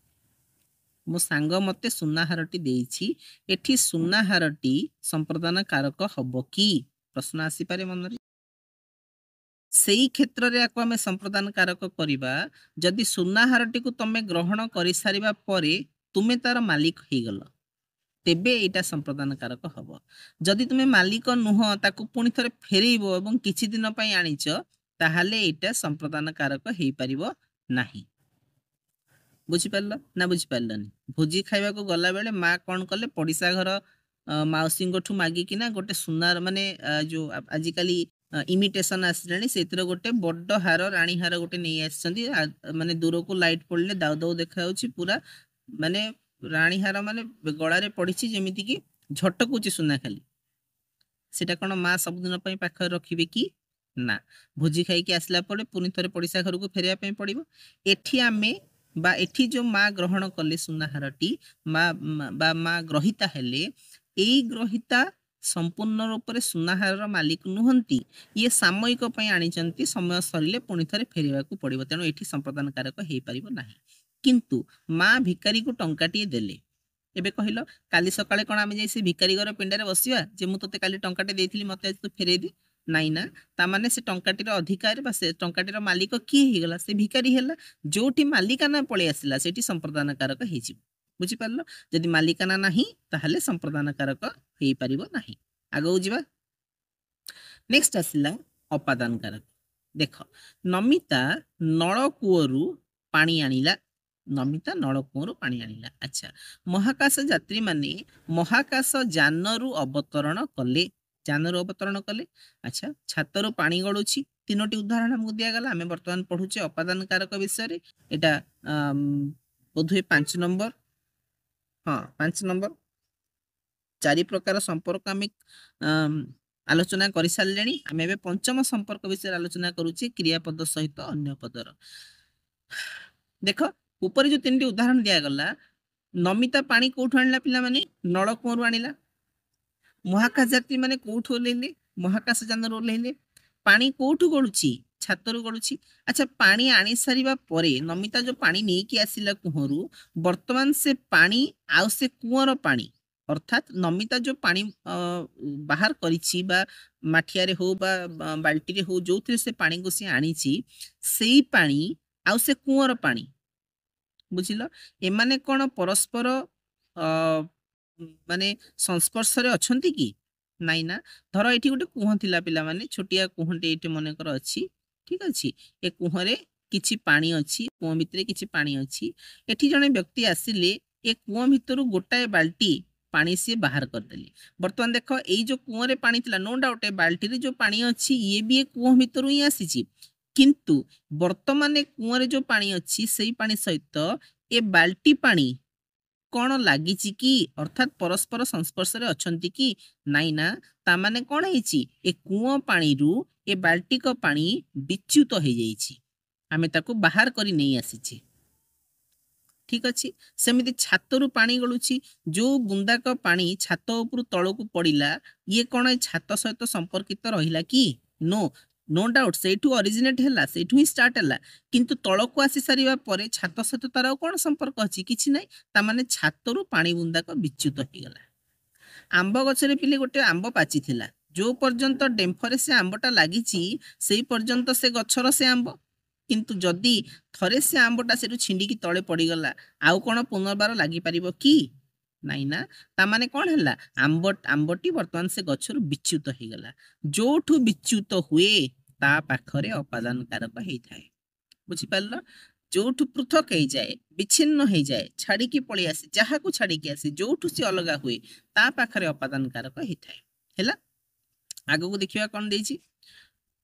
ମୋ ସାଙ୍ଗ ମତେ ସୁନା ହାରଟି ଦେଇଛି, ଏଠି ସୁନା ହାରଟି ସମ୍ପ୍ରଦାନ କାରକ ହବ କି? ପ୍ରଶ୍ନ ଆସିପାରେ ମନରେ। ସେଇ କ୍ଷେତ୍ରରେ ୟାକୁ ଆମେ ସମ୍ପ୍ରଦାନ କାରକ କରିବା ଯଦି ସୁନା ହାରଟିକୁ ତମେ ଗ୍ରହଣ କରିସାରିବା ପରେ ତୁମେ ତାର ମାଲିକ ହେଇଗଲ, ତେବେ ଏଇଟା ସମ୍ପ୍ରଦାନ କାରକ ହବ। ଯଦି ତୁମେ ମାଲିକ ନୁହଁ, ତାକୁ ପୁଣି ଥରେ ଫେରେଇବ ଏବଂ କିଛି ଦିନ ପାଇଁ ଆଣିଛ, ତାହେଲେ ଏଇଟା ସମ୍ପ୍ରଦାନ କାରକ ହେଇପାରିବ ନାହିଁ। ବୁଝିପାରିଲ ନା ବୁଝିପାରିଲନି? ଭୋଜି ଖାଇବାକୁ ଗଲାବେଳେ ମା କ'ଣ କଲେ? ପଡ଼ିଶା ଘର ମାଉସୀଙ୍କଠୁ ମାଗିକିନା ଗୋଟେ ସୁନାର, ମାନେ ଯୋଉ ଆଜିକାଲି ଇମିଟେସନ ଆସିଲାଣି, ସେଇଥିରେ ଗୋଟେ ବଡ ହାର, ରାଣୀ ହାର ଗୋଟେ ନେଇ ଆସିଛନ୍ତି। ମାନେ ଦୂରକୁ ଲାଇଟ୍ ପଡ଼ିଲେ ଦାଉ ଦାଉ ଦେଖାଯାଉଛି ପୁରା, ମାନେ ରାଣୀ ହାର, ମାନେ ଗଳାରେ ପଡ଼ିଛି ଯେମିତିକି ଝଟକୁଛି ସୁନା ଖାଲି। ସେଟା କ'ଣ ମା ସବୁଦିନ ପାଇଁ ପାଖରେ ରଖିବେ କି? ନା, ଭୋଜି ଖାଇକି ଆସିଲା ପରେ ପୁଣି ଥରେ ପଡ଼ିଶା ଘରକୁ ଫେରିବା ପାଇଁ ପଡ଼ିବ। ଏଠି ଆମେ ବା ଏଠି ଯୋଉ ମା ଗ୍ରହଣ କଲେ ସୁନା ହାରଟି, ମା ବା ମା ଗ୍ରହିତା ହେଲେ, ଏଇ ଗ୍ରହିତା ସମ୍ପୂର୍ଣ୍ଣ ରୂପରେ ସୁନାହାରର ମାଲିକ ନୁହନ୍ତି। ଇଏ ସାମୟିକ ପାଇଁ ଆଣିଛନ୍ତି, ସମୟ ସରିଲେ ପୁଣି ଥରେ ଫେରିବାକୁ ପଡ଼ିବ। ତେଣୁ ଏଠି ସମ୍ପ୍ରଦାନ କାରକ ହେଇପାରିବ ନାହିଁ। କିନ୍ତୁ ମା ଭିକାରୀକୁ ଟଙ୍କାଟିଏ ଦେଲେ। ଏବେ କହିଲ, କାଲି ସକାଳେ କ'ଣ ଆମେ ଯାଇ ସେ ଭିକାରୀ ଘର ପିଣ୍ଡାରେ ବସିବା ଯେ ମୁଁ ତୋତେ କାଲି ଟଙ୍କାଟେ ଦେଇଥିଲି, ମତେ ଆଜି ତୁ ଫେରେଇ ଦେ? ନାଇଁ ନା। ତାମାନେ ସେ ଟଙ୍କାଟିର ଅଧିକାର ବା ସେ ଟଙ୍କାଟିର ମାଲିକ କିଏ ହେଇଗଲା? ସେ ଭିକାରୀ ହେଲା। ଯୋଉଠି ମାଲିକାନା ପଳେଇ ଆସିଲା, ସେଇଠି ସମ୍ପ୍ରଦାନ କାରକ ହେଇଯିବ। ବୁଝିପାରିଲ? ଯଦି ମାଲିକାନା ନାହିଁ, ତାହେଲେ ସମ୍ପ୍ରଦାନ କାରକ ହେଇପାରିବ ନାହିଁ। ଆଗକୁ ଯିବା। ନେକ୍ସଟ ଆସିଲା ଅପାଦାନ କାରକ। ଦେଖ, ନମିତା ନଳକୂଅରୁ ପାଣି ଆଣିଲା। ନମିତା ନଳକୂଅରୁ ପାଣି ଆଣିଲା। ଆଚ୍ଛା, ମହାକାଶ ଯାତ୍ରୀମାନେ ମହାକାଶ ଯାନରୁ ଅବତରଣ କଲେ। ଯାନରୁ ଅବତରଣ କଲେ। ଆଚ୍ଛା, ଛାତରୁ ପାଣି ଗଳୁଛି। ତିନୋଟି ଉଦାହରଣ ଆମକୁ ଦିଆଗଲା। ଆମେ ବର୍ତ୍ତମାନ ପଢୁଛେ ଅପାଦାନ କାରକ ବିଷୟରେ। ଏଇଟା ବୋଧହୁଏ 5 ନମ୍ବର। ହଁ, 5 ନମ୍ବର। ଚାରି ପ୍ରକାର ସମ୍ପର୍କ ଆମେ ଆଲୋଚନା କରିସାରିଲେଣି। ଆମେ ଏବେ ପଞ୍ଚମ ସମ୍ପର୍କ ବିଷୟରେ ଆଲୋଚନା କରୁଛେ, କ୍ରିୟାପଦ ସହିତ ଅନ୍ୟ ପଦର। ଦେଖ, ଉପରେ ଯୋଉ ତିନିଟି ଉଦାହରଣ ଦିଆଗଲା, ନମିତା ପାଣି କୋଉଠୁ ଆଣିଲା ପିଲାମାନେ? ନଳକୂଅରୁ ଆଣିଲା। ମହାକାଶ ଯାତ୍ରୀ ମାନେ କୋଉଠୁ ଓହ୍ଲେଇଲେ? ମହାକାଶ ଯାନରୁ ଓହ୍ଲେଇଲେ। ପାଣି କୋଉଠୁ ଗଳୁଛି? ଛାତରୁ ଗଳୁଛି। ଆଚ୍ଛା, ପାଣି ଆଣି ସାରିବା ପରେ ନମିତା ଯୋଉ ପାଣି ନେଇକି ଆସିଲା କୂଅରୁ, ବର୍ତ୍ତମାନ ସେ ପାଣି ଆଉ ସେ କୂଅର ପାଣି, ଅର୍ଥାତ୍ ନମିତା ଯୋଉ ପାଣି ବାହାର କରିଛି ବା ମାଠିଆରେ ହଉ ବା ବାଲ୍ଟିରେ ହଉ, ଯୋଉଥିରେ ସେ ପାଣିକୁ ସେ ଆଣିଛି, ସେଇ ପାଣି ଆଉ ସେ କୂଅର ପାଣି, ବୁଝିଲ, ଏମାନେ କ'ଣ ପରସ୍ପର ମାନେ ସଂସ୍ପର୍ଶରେ ଅଛନ୍ତି କି? ନାଇଁ ନା। ଧର ଏଠି ଗୋଟେ କୂଅ ଥିଲା ପିଲାମାନେ, ଛୋଟିଆ କୂଅଟେ ଏଇଠି ମନେକର ଅଛି, ଠିକ ଅଛି? ଏ କୂଅରେ କିଛି ପାଣି ଅଛି, କୂଅ ଭିତରେ କିଛି ପାଣି ଅଛି। ଏଠି ଜଣେ ବ୍ୟକ୍ତି ଆସିଲେ, ଏ କୂଅ ଭିତରୁ ଗୋଟାଏ ବାଲ୍ଟି ପାଣି ସିଏ ବାହାର କରିଦେଲେ। ବର୍ତ୍ତମାନ ଦେଖ, ଏଇ ଯୋଉ କୂଅରେ ପାଣି ଥିଲା, ନୋ ଡାଉଟ୍ ଏ ବାଲ୍ଟିରେ ଯୋଉ ପାଣି ଅଛି ଇଏ ବି ଏ କୂଅ ଭିତରୁ ହିଁ ଆସିଛି। କିନ୍ତୁ ବର୍ତ୍ତମାନ ଏ କୂଅରେ ଯୋଉ ପାଣି ଅଛି, ସେଇ ପାଣି ସହିତ ଏ ବାଲ୍ଟି ପାଣି କ'ଣ ଲାଗିଛି କି? ଅର୍ଥାତ୍ ପରସ୍ପର ସଂସ୍ପର୍ଶରେ ଅଛନ୍ତି କି? ନାଇଁ ନା। ତାମାନେ କ'ଣ ହେଇଛି? ଏ କୂଅ ପାଣିରୁ ଏ ବାଲ୍ଟିକ ପାଣି ବିଚ୍ୟୁତ ହେଇଯାଇଛି, ଆମେ ତାକୁ ବାହାର କରି ନେଇ ଆସିଛେ। ଠିକ ଅଛି। ସେମିତି ଛାତରୁ ପାଣି ଗଳୁଛି, ଯୋଉ ବୁନ୍ଦାକ ପାଣି ଛାତ ଉପରୁ ତଳକୁ ପଡ଼ିଲା, ଇଏ କ'ଣ ଏ ଛାତ ସହିତ ସମ୍ପର୍କିତ ରହିଲା କି? ନୋ, ନୋ ଡାଉଟ୍ ସେଇଠୁ ଅରିଜିନେଟ୍ ହେଲା, ସେଇଠୁ ହିଁ ଷ୍ଟାର୍ଟ ହେଲା, କିନ୍ତୁ ତଳକୁ ଆସି ସାରିବା ପରେ ଛାତ ସହିତ ତାର ଆଉ କ'ଣ ସମ୍ପର୍କ ଅଛି? କିଛି ନାହିଁ। ତାମାନେ ଛାତରୁ ପାଣି ବୁନ୍ଦାକ ବିଚ୍ୟୁତ ହେଇଗଲା। ଆମ୍ବ ଗଛରେ ପିଲେ ଗୋଟେ ଆମ୍ବ ପାଚିଥିଲା, ଯୋଉ ପର୍ଯ୍ୟନ୍ତ ଡେମ୍ଫରେ ସେ ଆମ୍ବଟା ଲାଗିଛି ସେଇ ପର୍ଯ୍ୟନ୍ତ ସେ ଗଛର ସେ ଆମ୍ବ, କିନ୍ତୁ ଯଦି ଥରେ ସେ ଆମ୍ବଟା ସେଠୁ ଛିଣ୍ଡିକି ତଳେ ପଡ଼ିଗଲା, ଆଉ କ'ଣ ପୁନର୍ବାର ଲାଗିପାରିବ କି? ନାଇଁ ନା। ତାମାନେ କ'ଣ ହେଲା? ଆମ୍ବଟି ବର୍ତ୍ତମାନ ସେ ଗଛରୁ ବିଚ୍ୟୁତ ହେଇଗଲା। ଯୋଉଠୁ ବିଚ୍ୟୁତ ହୁଏ ତା ପାଖରେ ଅପାଦାନ କାରକ ହେଇଥାଏ। ବୁଝିପାରିଲ? ଯୋଉଠୁ ପୃଥକ ହେଇଯାଏ, ବିଚ୍ଛିନ୍ନ ହେଇଯାଏ, ଛାଡ଼ିକି ପଳେଇ ଆସେ, ଯାହାକୁ ଛାଡ଼ିକି ଆସେ, ଯୋଉଠୁ ସେ ଅଲଗା ହୁଏ ତା ପାଖରେ ଅପାଦାନ କାରକ ହେଇଥାଏ। ହେଲା, ଆଗକୁ ଦେଖିବା କ'ଣ ଦେଇଛି।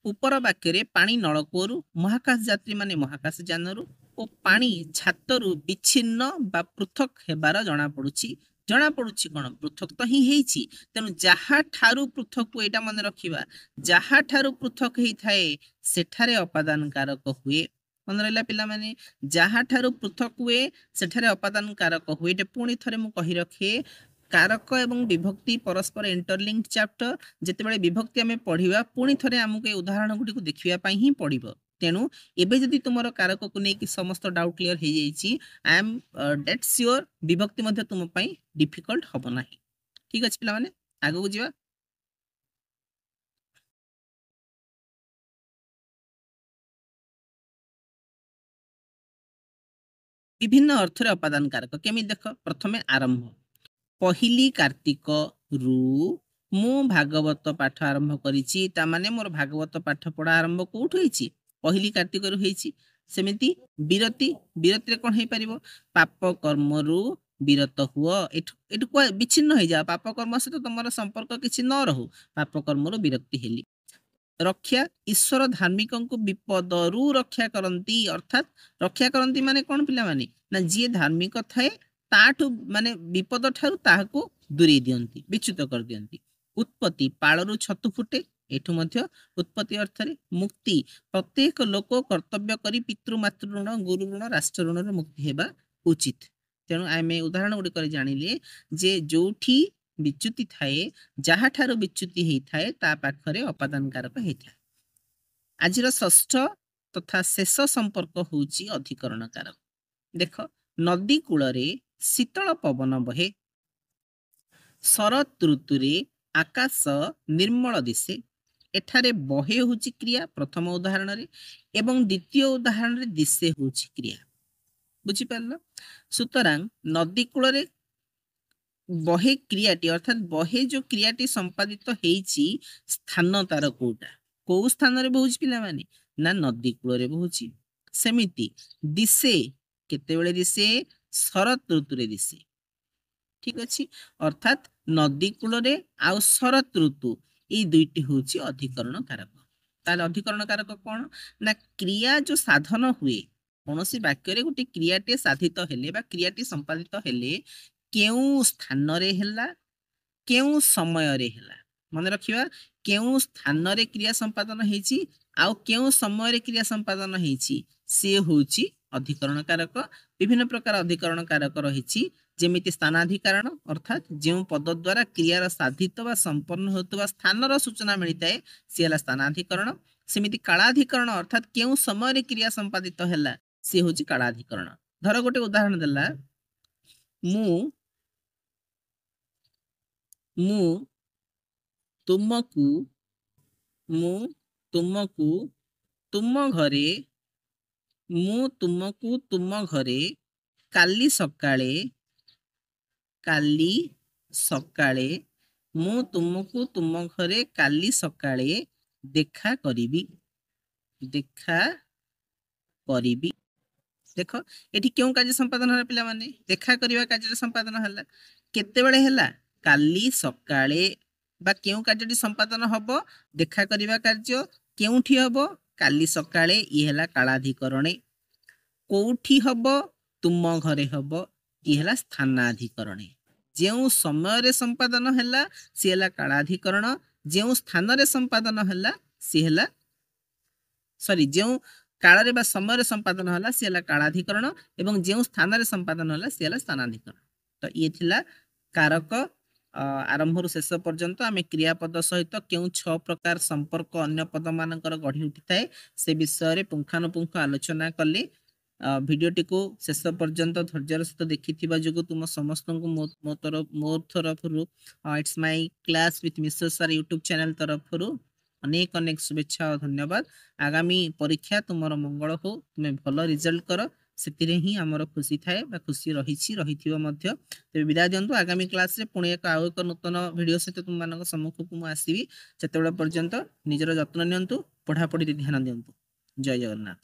ଉପର ବାକ୍ୟରେ ପାଣି ନଳକୂଅରୁ, ମହାକାଶ ଯାତ୍ରୀମାନେ ମହାକାଶ ଯାନରୁ ଓ ପାଣି ଛାତରୁ ବିଚ୍ଛିନ୍ନ ବା ପୃଥକ ହେବାର ଜଣାପଡୁଛି। ଜଣାପଡୁଛି କ'ଣ? ପୃଥକ ତ ହିଁ ହେଇଛି। ତେଣୁ ଯାହାଠାରୁ ପୃଥକ, ଏଇଟା ମନେ ରଖିବା, ଯାହାଠାରୁ ପୃଥକ ହେଇଥାଏ ସେଠାରେ ଅପାଦାନ କାରକ ହୁଏ। ମନେ ରହିଲା ପିଲାମାନେ? ଯାହାଠାରୁ ପୃଥକ ହୁଏ ସେଠାରେ ଅପାଦାନ କାରକ ହୁଏ। ଏଇଟା ପୁଣି ଥରେ ମୁଁ କହି ରଖେ, କାରକ ଏବଂ ବିଭକ୍ତି ପରସ୍ପର ଇଣ୍ଟରଲିଙ୍କ ଚାପ୍ଟର। ଯେତେବେଳେ ବିଭକ୍ତି ଆମେ ପଢିବା, ପୁଣି ଥରେ ଆମକୁ ଏ ଉଦାହରଣ ଗୁଡ଼ିକୁ ଦେଖିବା ପାଇଁ ହିଁ ପଡିବ। ତେଣୁ ଏବେ ଯଦି ତୁମର କାରକକୁ ନେଇକି ସମସ୍ତ ଡାଉଟ୍ କ୍ଲିୟର ହେଇଯାଇଛି, I M date sure ବିଭକ୍ତି ମଧ୍ୟ ତୁମ ପାଇଁ ଡିଫିକଲ୍ଟ ହବ ନାହିଁ। ଠିକ ଅଛି ପିଲାମାନେ, ଆଗକୁ ଯିବା। ବିଭିନ୍ନ ଅର୍ଥରେ ଅପାଦାନ କାରକ କେମିତି ଦେଖ। ପ୍ରଥମେ ଆରମ୍ଭ, ପହିଲି କାର୍ତ୍ତିକ ରୁ ମୁଁ ଭାଗବତ ପାଠ ଆରମ୍ଭ କରିଛି। ତାମାନେ ମୋର ଭାଗବତ ପାଠ ପଢା ଆରମ୍ଭ କୋଉଠୁ ହେଇଛି? ପହିଲି କାର୍ତ୍ତିକରୁ ହେଇଛି। ସେମିତି ବିରତି, ବିରତିରେ କ'ଣ ହେଇପାରିବ? ପାପ କର୍ମରୁ ବିରତ ହୁଅ। ଏଠୁ କୁହା ବିଚ୍ଛିନ୍ନ ହେଇଯାଅ, ପାପ କର୍ମ ସହିତ ତମର ସମ୍ପର୍କ କିଛି ନ ରହୁ, ପାପ କର୍ମରୁ ବିରକ୍ତି ହେଲି। ରକ୍ଷା, ଈଶ୍ୱର ଧାର୍ମିକଙ୍କୁ ବିପଦରୁ ରକ୍ଷା କରନ୍ତି। ଅର୍ଥାତ୍ ରକ୍ଷା କରନ୍ତି ମାନେ କ'ଣ ପିଲାମାନେ? ନା ଯିଏ ଧାର୍ମିକ ଥାଏ ତାଠୁ ମାନେ ବିପଦ ଠାରୁ ତାହାକୁ ଦୂରେଇ ଦିଅନ୍ତି, ବିଚ୍ୟୁତ କରିଦିଅନ୍ତି। ଉତ୍ପତ୍ତି, ପାଳରୁ ଛତୁ ଫୁଟେ, ଏଠୁ ମଧ୍ୟ ଉତ୍ପତ୍ତି ଅର୍ଥରେ। ମୁକ୍ତି, ପ୍ରତ୍ୟେକ ଲୋକ କର୍ତ୍ତବ୍ୟ କରି ପିତୃମାତୃ ଋଣ, ଗୁରୁ ଋଣ, ରାଷ୍ଟ୍ର ଋଣରୁ ମୁକ୍ତି ହେବା ଉଚିତ। ତେଣୁ ଆମେ ଉଦାହରଣ ଗୁଡ଼ିକରେ ଜାଣିଲେ ଯେ ଯୋଉଠି ବିଚ୍ୟୁତି ଥାଏ, ଯାହାଠାରୁ ବିଚ୍ୟୁତି ହେଇଥାଏ ତା ପାଖରେ ଅପାଦାନ କାରକ ହେଇଥାଏ। ଆଜିର ଷଷ୍ଠ ତଥା ଶେଷ ସମ୍ପର୍କ ହଉଛି ଅଧିକରଣ କାରକ। ଦେଖ, ନଦୀ କୂଳରେ ଶୀତଳ ପବନ ବହେ, ଶରତ ଋତୁରେ ଆକାଶ ନିର୍ମଳ ଦିଶେ। ଏଠାରେ ବହେ ହଉଛି କ୍ରିୟା ପ୍ରଥମ ଉଦାହରଣରେ, ଏବଂ ଦ୍ୱିତୀୟ ଉଦାହରଣରେ ଦିଶେ ହଉଛି କ୍ରିୟା। ବୁଝିପାରିଲ? ସୁତରାଂ ନଦୀ କୂଳରେ ବହେ କ୍ରିୟାଟି, ଅର୍ଥାତ୍ ବହେ ଯୋଉ କ୍ରିୟାଟି ସମ୍ପାଦିତ ହେଇଛି, ସ୍ଥାନ ତାର କୋଉଟା, କୋଉ ସ୍ଥାନରେ ବହୁଛି ପିଲାମାନେ? ନା ନଦୀ କୂଳରେ ବହୁଛି। ସେମିତି ଦିଶେ କେତେବେଳେ ଦିଶେ? ଶରତ ଋତୁରେ ଦିଶେ। ଠିକ ଅଛି। ଅର୍ଥାତ୍ ନଦୀ କୂଳରେ ଆଉ ଶରତ ଋତୁ, ଏଇ ଦୁଇଟି ହଉଛି ଅଧିକରଣ କାରକ। ତାହେଲେ ଅଧିକରଣ କାରକ କ'ଣ? ନା କ୍ରିୟା ଯୋଉ ସାଧନ ହୁଏ, କୌଣସି ବାକ୍ୟରେ ଗୋଟେ କ୍ରିୟାଟିଏ ସାଧିତ ହେଲେ ବା କ୍ରିୟାଟି ସମ୍ପାଦିତ ହେଲେ କେଉଁ ସ୍ଥାନରେ ହେଲା, କେଉଁ ସମୟରେ ହେଲା, ମନେ ରଖିବା। କେଉଁ ସ୍ଥାନରେ କ୍ରିୟା ସମ୍ପାଦନ ହେଇଛି ଆଉ କେଉଁ ସମୟରେ କ୍ରିୟା ସମ୍ପାଦନ ହେଇଛି, ସିଏ ହଉଛି ଅଧିକରଣ କାରକ। ବିଭିନ୍ନ ପ୍ରକାର ଅଧିକରଣ କାରକ ରହିଛି, ଯେମିତି ସ୍ଥାନାଧିକରଣ, ଅର୍ଥାତ୍ ଯେଉଁ ପଦ ଦ୍ୱାରା କ୍ରିୟାର ସାଧିତ ବା ସମ୍ପନ୍ନ ହେଉଥିବା ସ୍ଥାନର ସୂଚନା ମିଳିଥାଏ ସିଏ ହେଲା ସ୍ଥାନାଧିକରଣ। ସେମିତି କାଳାଧିକରଣ, ଅର୍ଥାତ୍ କେଉଁ ସମୟରେ କ୍ରିୟା ସମ୍ପାଦିତ ହେଲା ସିଏ ହଉଛି କାଳାଧିକରଣ। ଧର ଗୋଟେ ଉଦାହରଣ ଦେଲା, ମୁଁ ମୁଁ ତୁମକୁ ମୁଁ ତୁମକୁ ତୁମ ଘରେ ମୁଁ ତୁମକୁ ତୁମ ଘରେ କାଲି ସକାଳେ କାଲି ସକାଳେ ମୁଁ ତୁମକୁ ତୁମ ଘରେ କାଲି ସକାଳେ ଦେଖା କରିବି, ଦେଖା କରିବି। ଦେଖ ଏଠି କେଉଁ କାର୍ଯ୍ୟ ସମ୍ପାଦନ ହେଲା ପିଲାମାନେ? ଦେଖା କରିବା କାର୍ଯ୍ୟରେ ସମ୍ପାଦନ ହେଲା। କେତେବେଳେ ହେଲା? କାଲି ସକାଳେ। ବା କେଉଁ କାର୍ଯ୍ୟଟି ସମ୍ପାଦନ ହବ? ଦେଖା କରିବା କାର୍ଯ୍ୟ। କେଉଁଠି ହବ? କାଲି ସକାଳେ। ଇଏ ହେଲା କାଳାଧିକରଣେ। କୋଉଠି ହବ? ତୁମ ଘରେ ହବ। ଇଏ ହେଲା ସ୍ଥାନାଧିକରଣେ। ଯେଉଁ ସମୟରେ ସମ୍ପାଦନ ହେଲା ସିଏ ହେଲା କାଳାଧିକରଣ, ଯେଉଁ ସ୍ଥାନରେ ସମ୍ପାଦନ ହେଲା ସିଏ ହେଲା ସରି ଯେଉଁ କାଳରେ ବା ସମୟରେ ସମ୍ପାଦନ ହେଲା ସିଏ ହେଲା କାଳାଧିକରଣ, ଏବଂ ଯେଉଁ ସ୍ଥାନରେ ସମ୍ପାଦନ ହେଲା ସିଏ ହେଲା ସ୍ଥାନାଧିକରଣ। ତ ଇଏ ଥିଲା କାରକ। ଆରମ୍ଭରୁ ଶେଷ ପର୍ଯ୍ୟନ୍ତ ଆମେ କ୍ରିୟାପଦ ସହିତ କେଉଁ 6 ପ୍ରକାର ସମ୍ପର୍କ ଅନ୍ୟ ପଦମାନଙ୍କର ଗଢ଼ି ଉଠିଥାଏ ସେ ବିଷୟରେ ପୁଙ୍ଖାନୁପୁଙ୍ଖ ଆଲୋଚନା କଲେ। ଭିଡ଼ିଓଟିକୁ ଶେଷ ପର୍ଯ୍ୟନ୍ତ ଧୈର୍ଯ୍ୟର ସହିତ ଦେଖିଥିବା ଯୋଗୁଁ ତୁମ ସମସ୍ତଙ୍କୁ ମୋ ତରଫରୁ, it's my class with Mishra sir YouTube channel ତରଫରୁ ଅନେକ ଅନେକ ଶୁଭେଚ୍ଛା ଓ ଧନ୍ୟବାଦ। ଆଗାମୀ ପରୀକ୍ଷା ତୁମର ମଙ୍ଗଳ ହଉ, ତୁମେ ଭଲ ରେଜଲ୍ଟ କର, ସେଥିରେ ହିଁ ଆମର ଖୁସି ଥାଏ ବା ଖୁସି ରହିଛି, ରହିଥିବ ମଧ୍ୟ। ତେବେ ବିଦାୟ ଦିଅନ୍ତୁ। ଆଗାମୀ କ୍ଲାସରେ ପୁଣି ଏକ ଆଉ ଏକ ନୂତନ ଭିଡ଼ିଓ ସହିତ ତୁମମାନଙ୍କ ସମ୍ମୁଖକୁ ମୁଁ ଆସିବି। ସେତେବେଳେ ପର୍ଯ୍ୟନ୍ତ ନିଜର ଯତ୍ନ ନିଅନ୍ତୁ, ପଢ଼ାପଢ଼ିରେ ଧ୍ୟାନ ଦିଅନ୍ତୁ। ଜୟ ଜଗନ୍ନାଥ।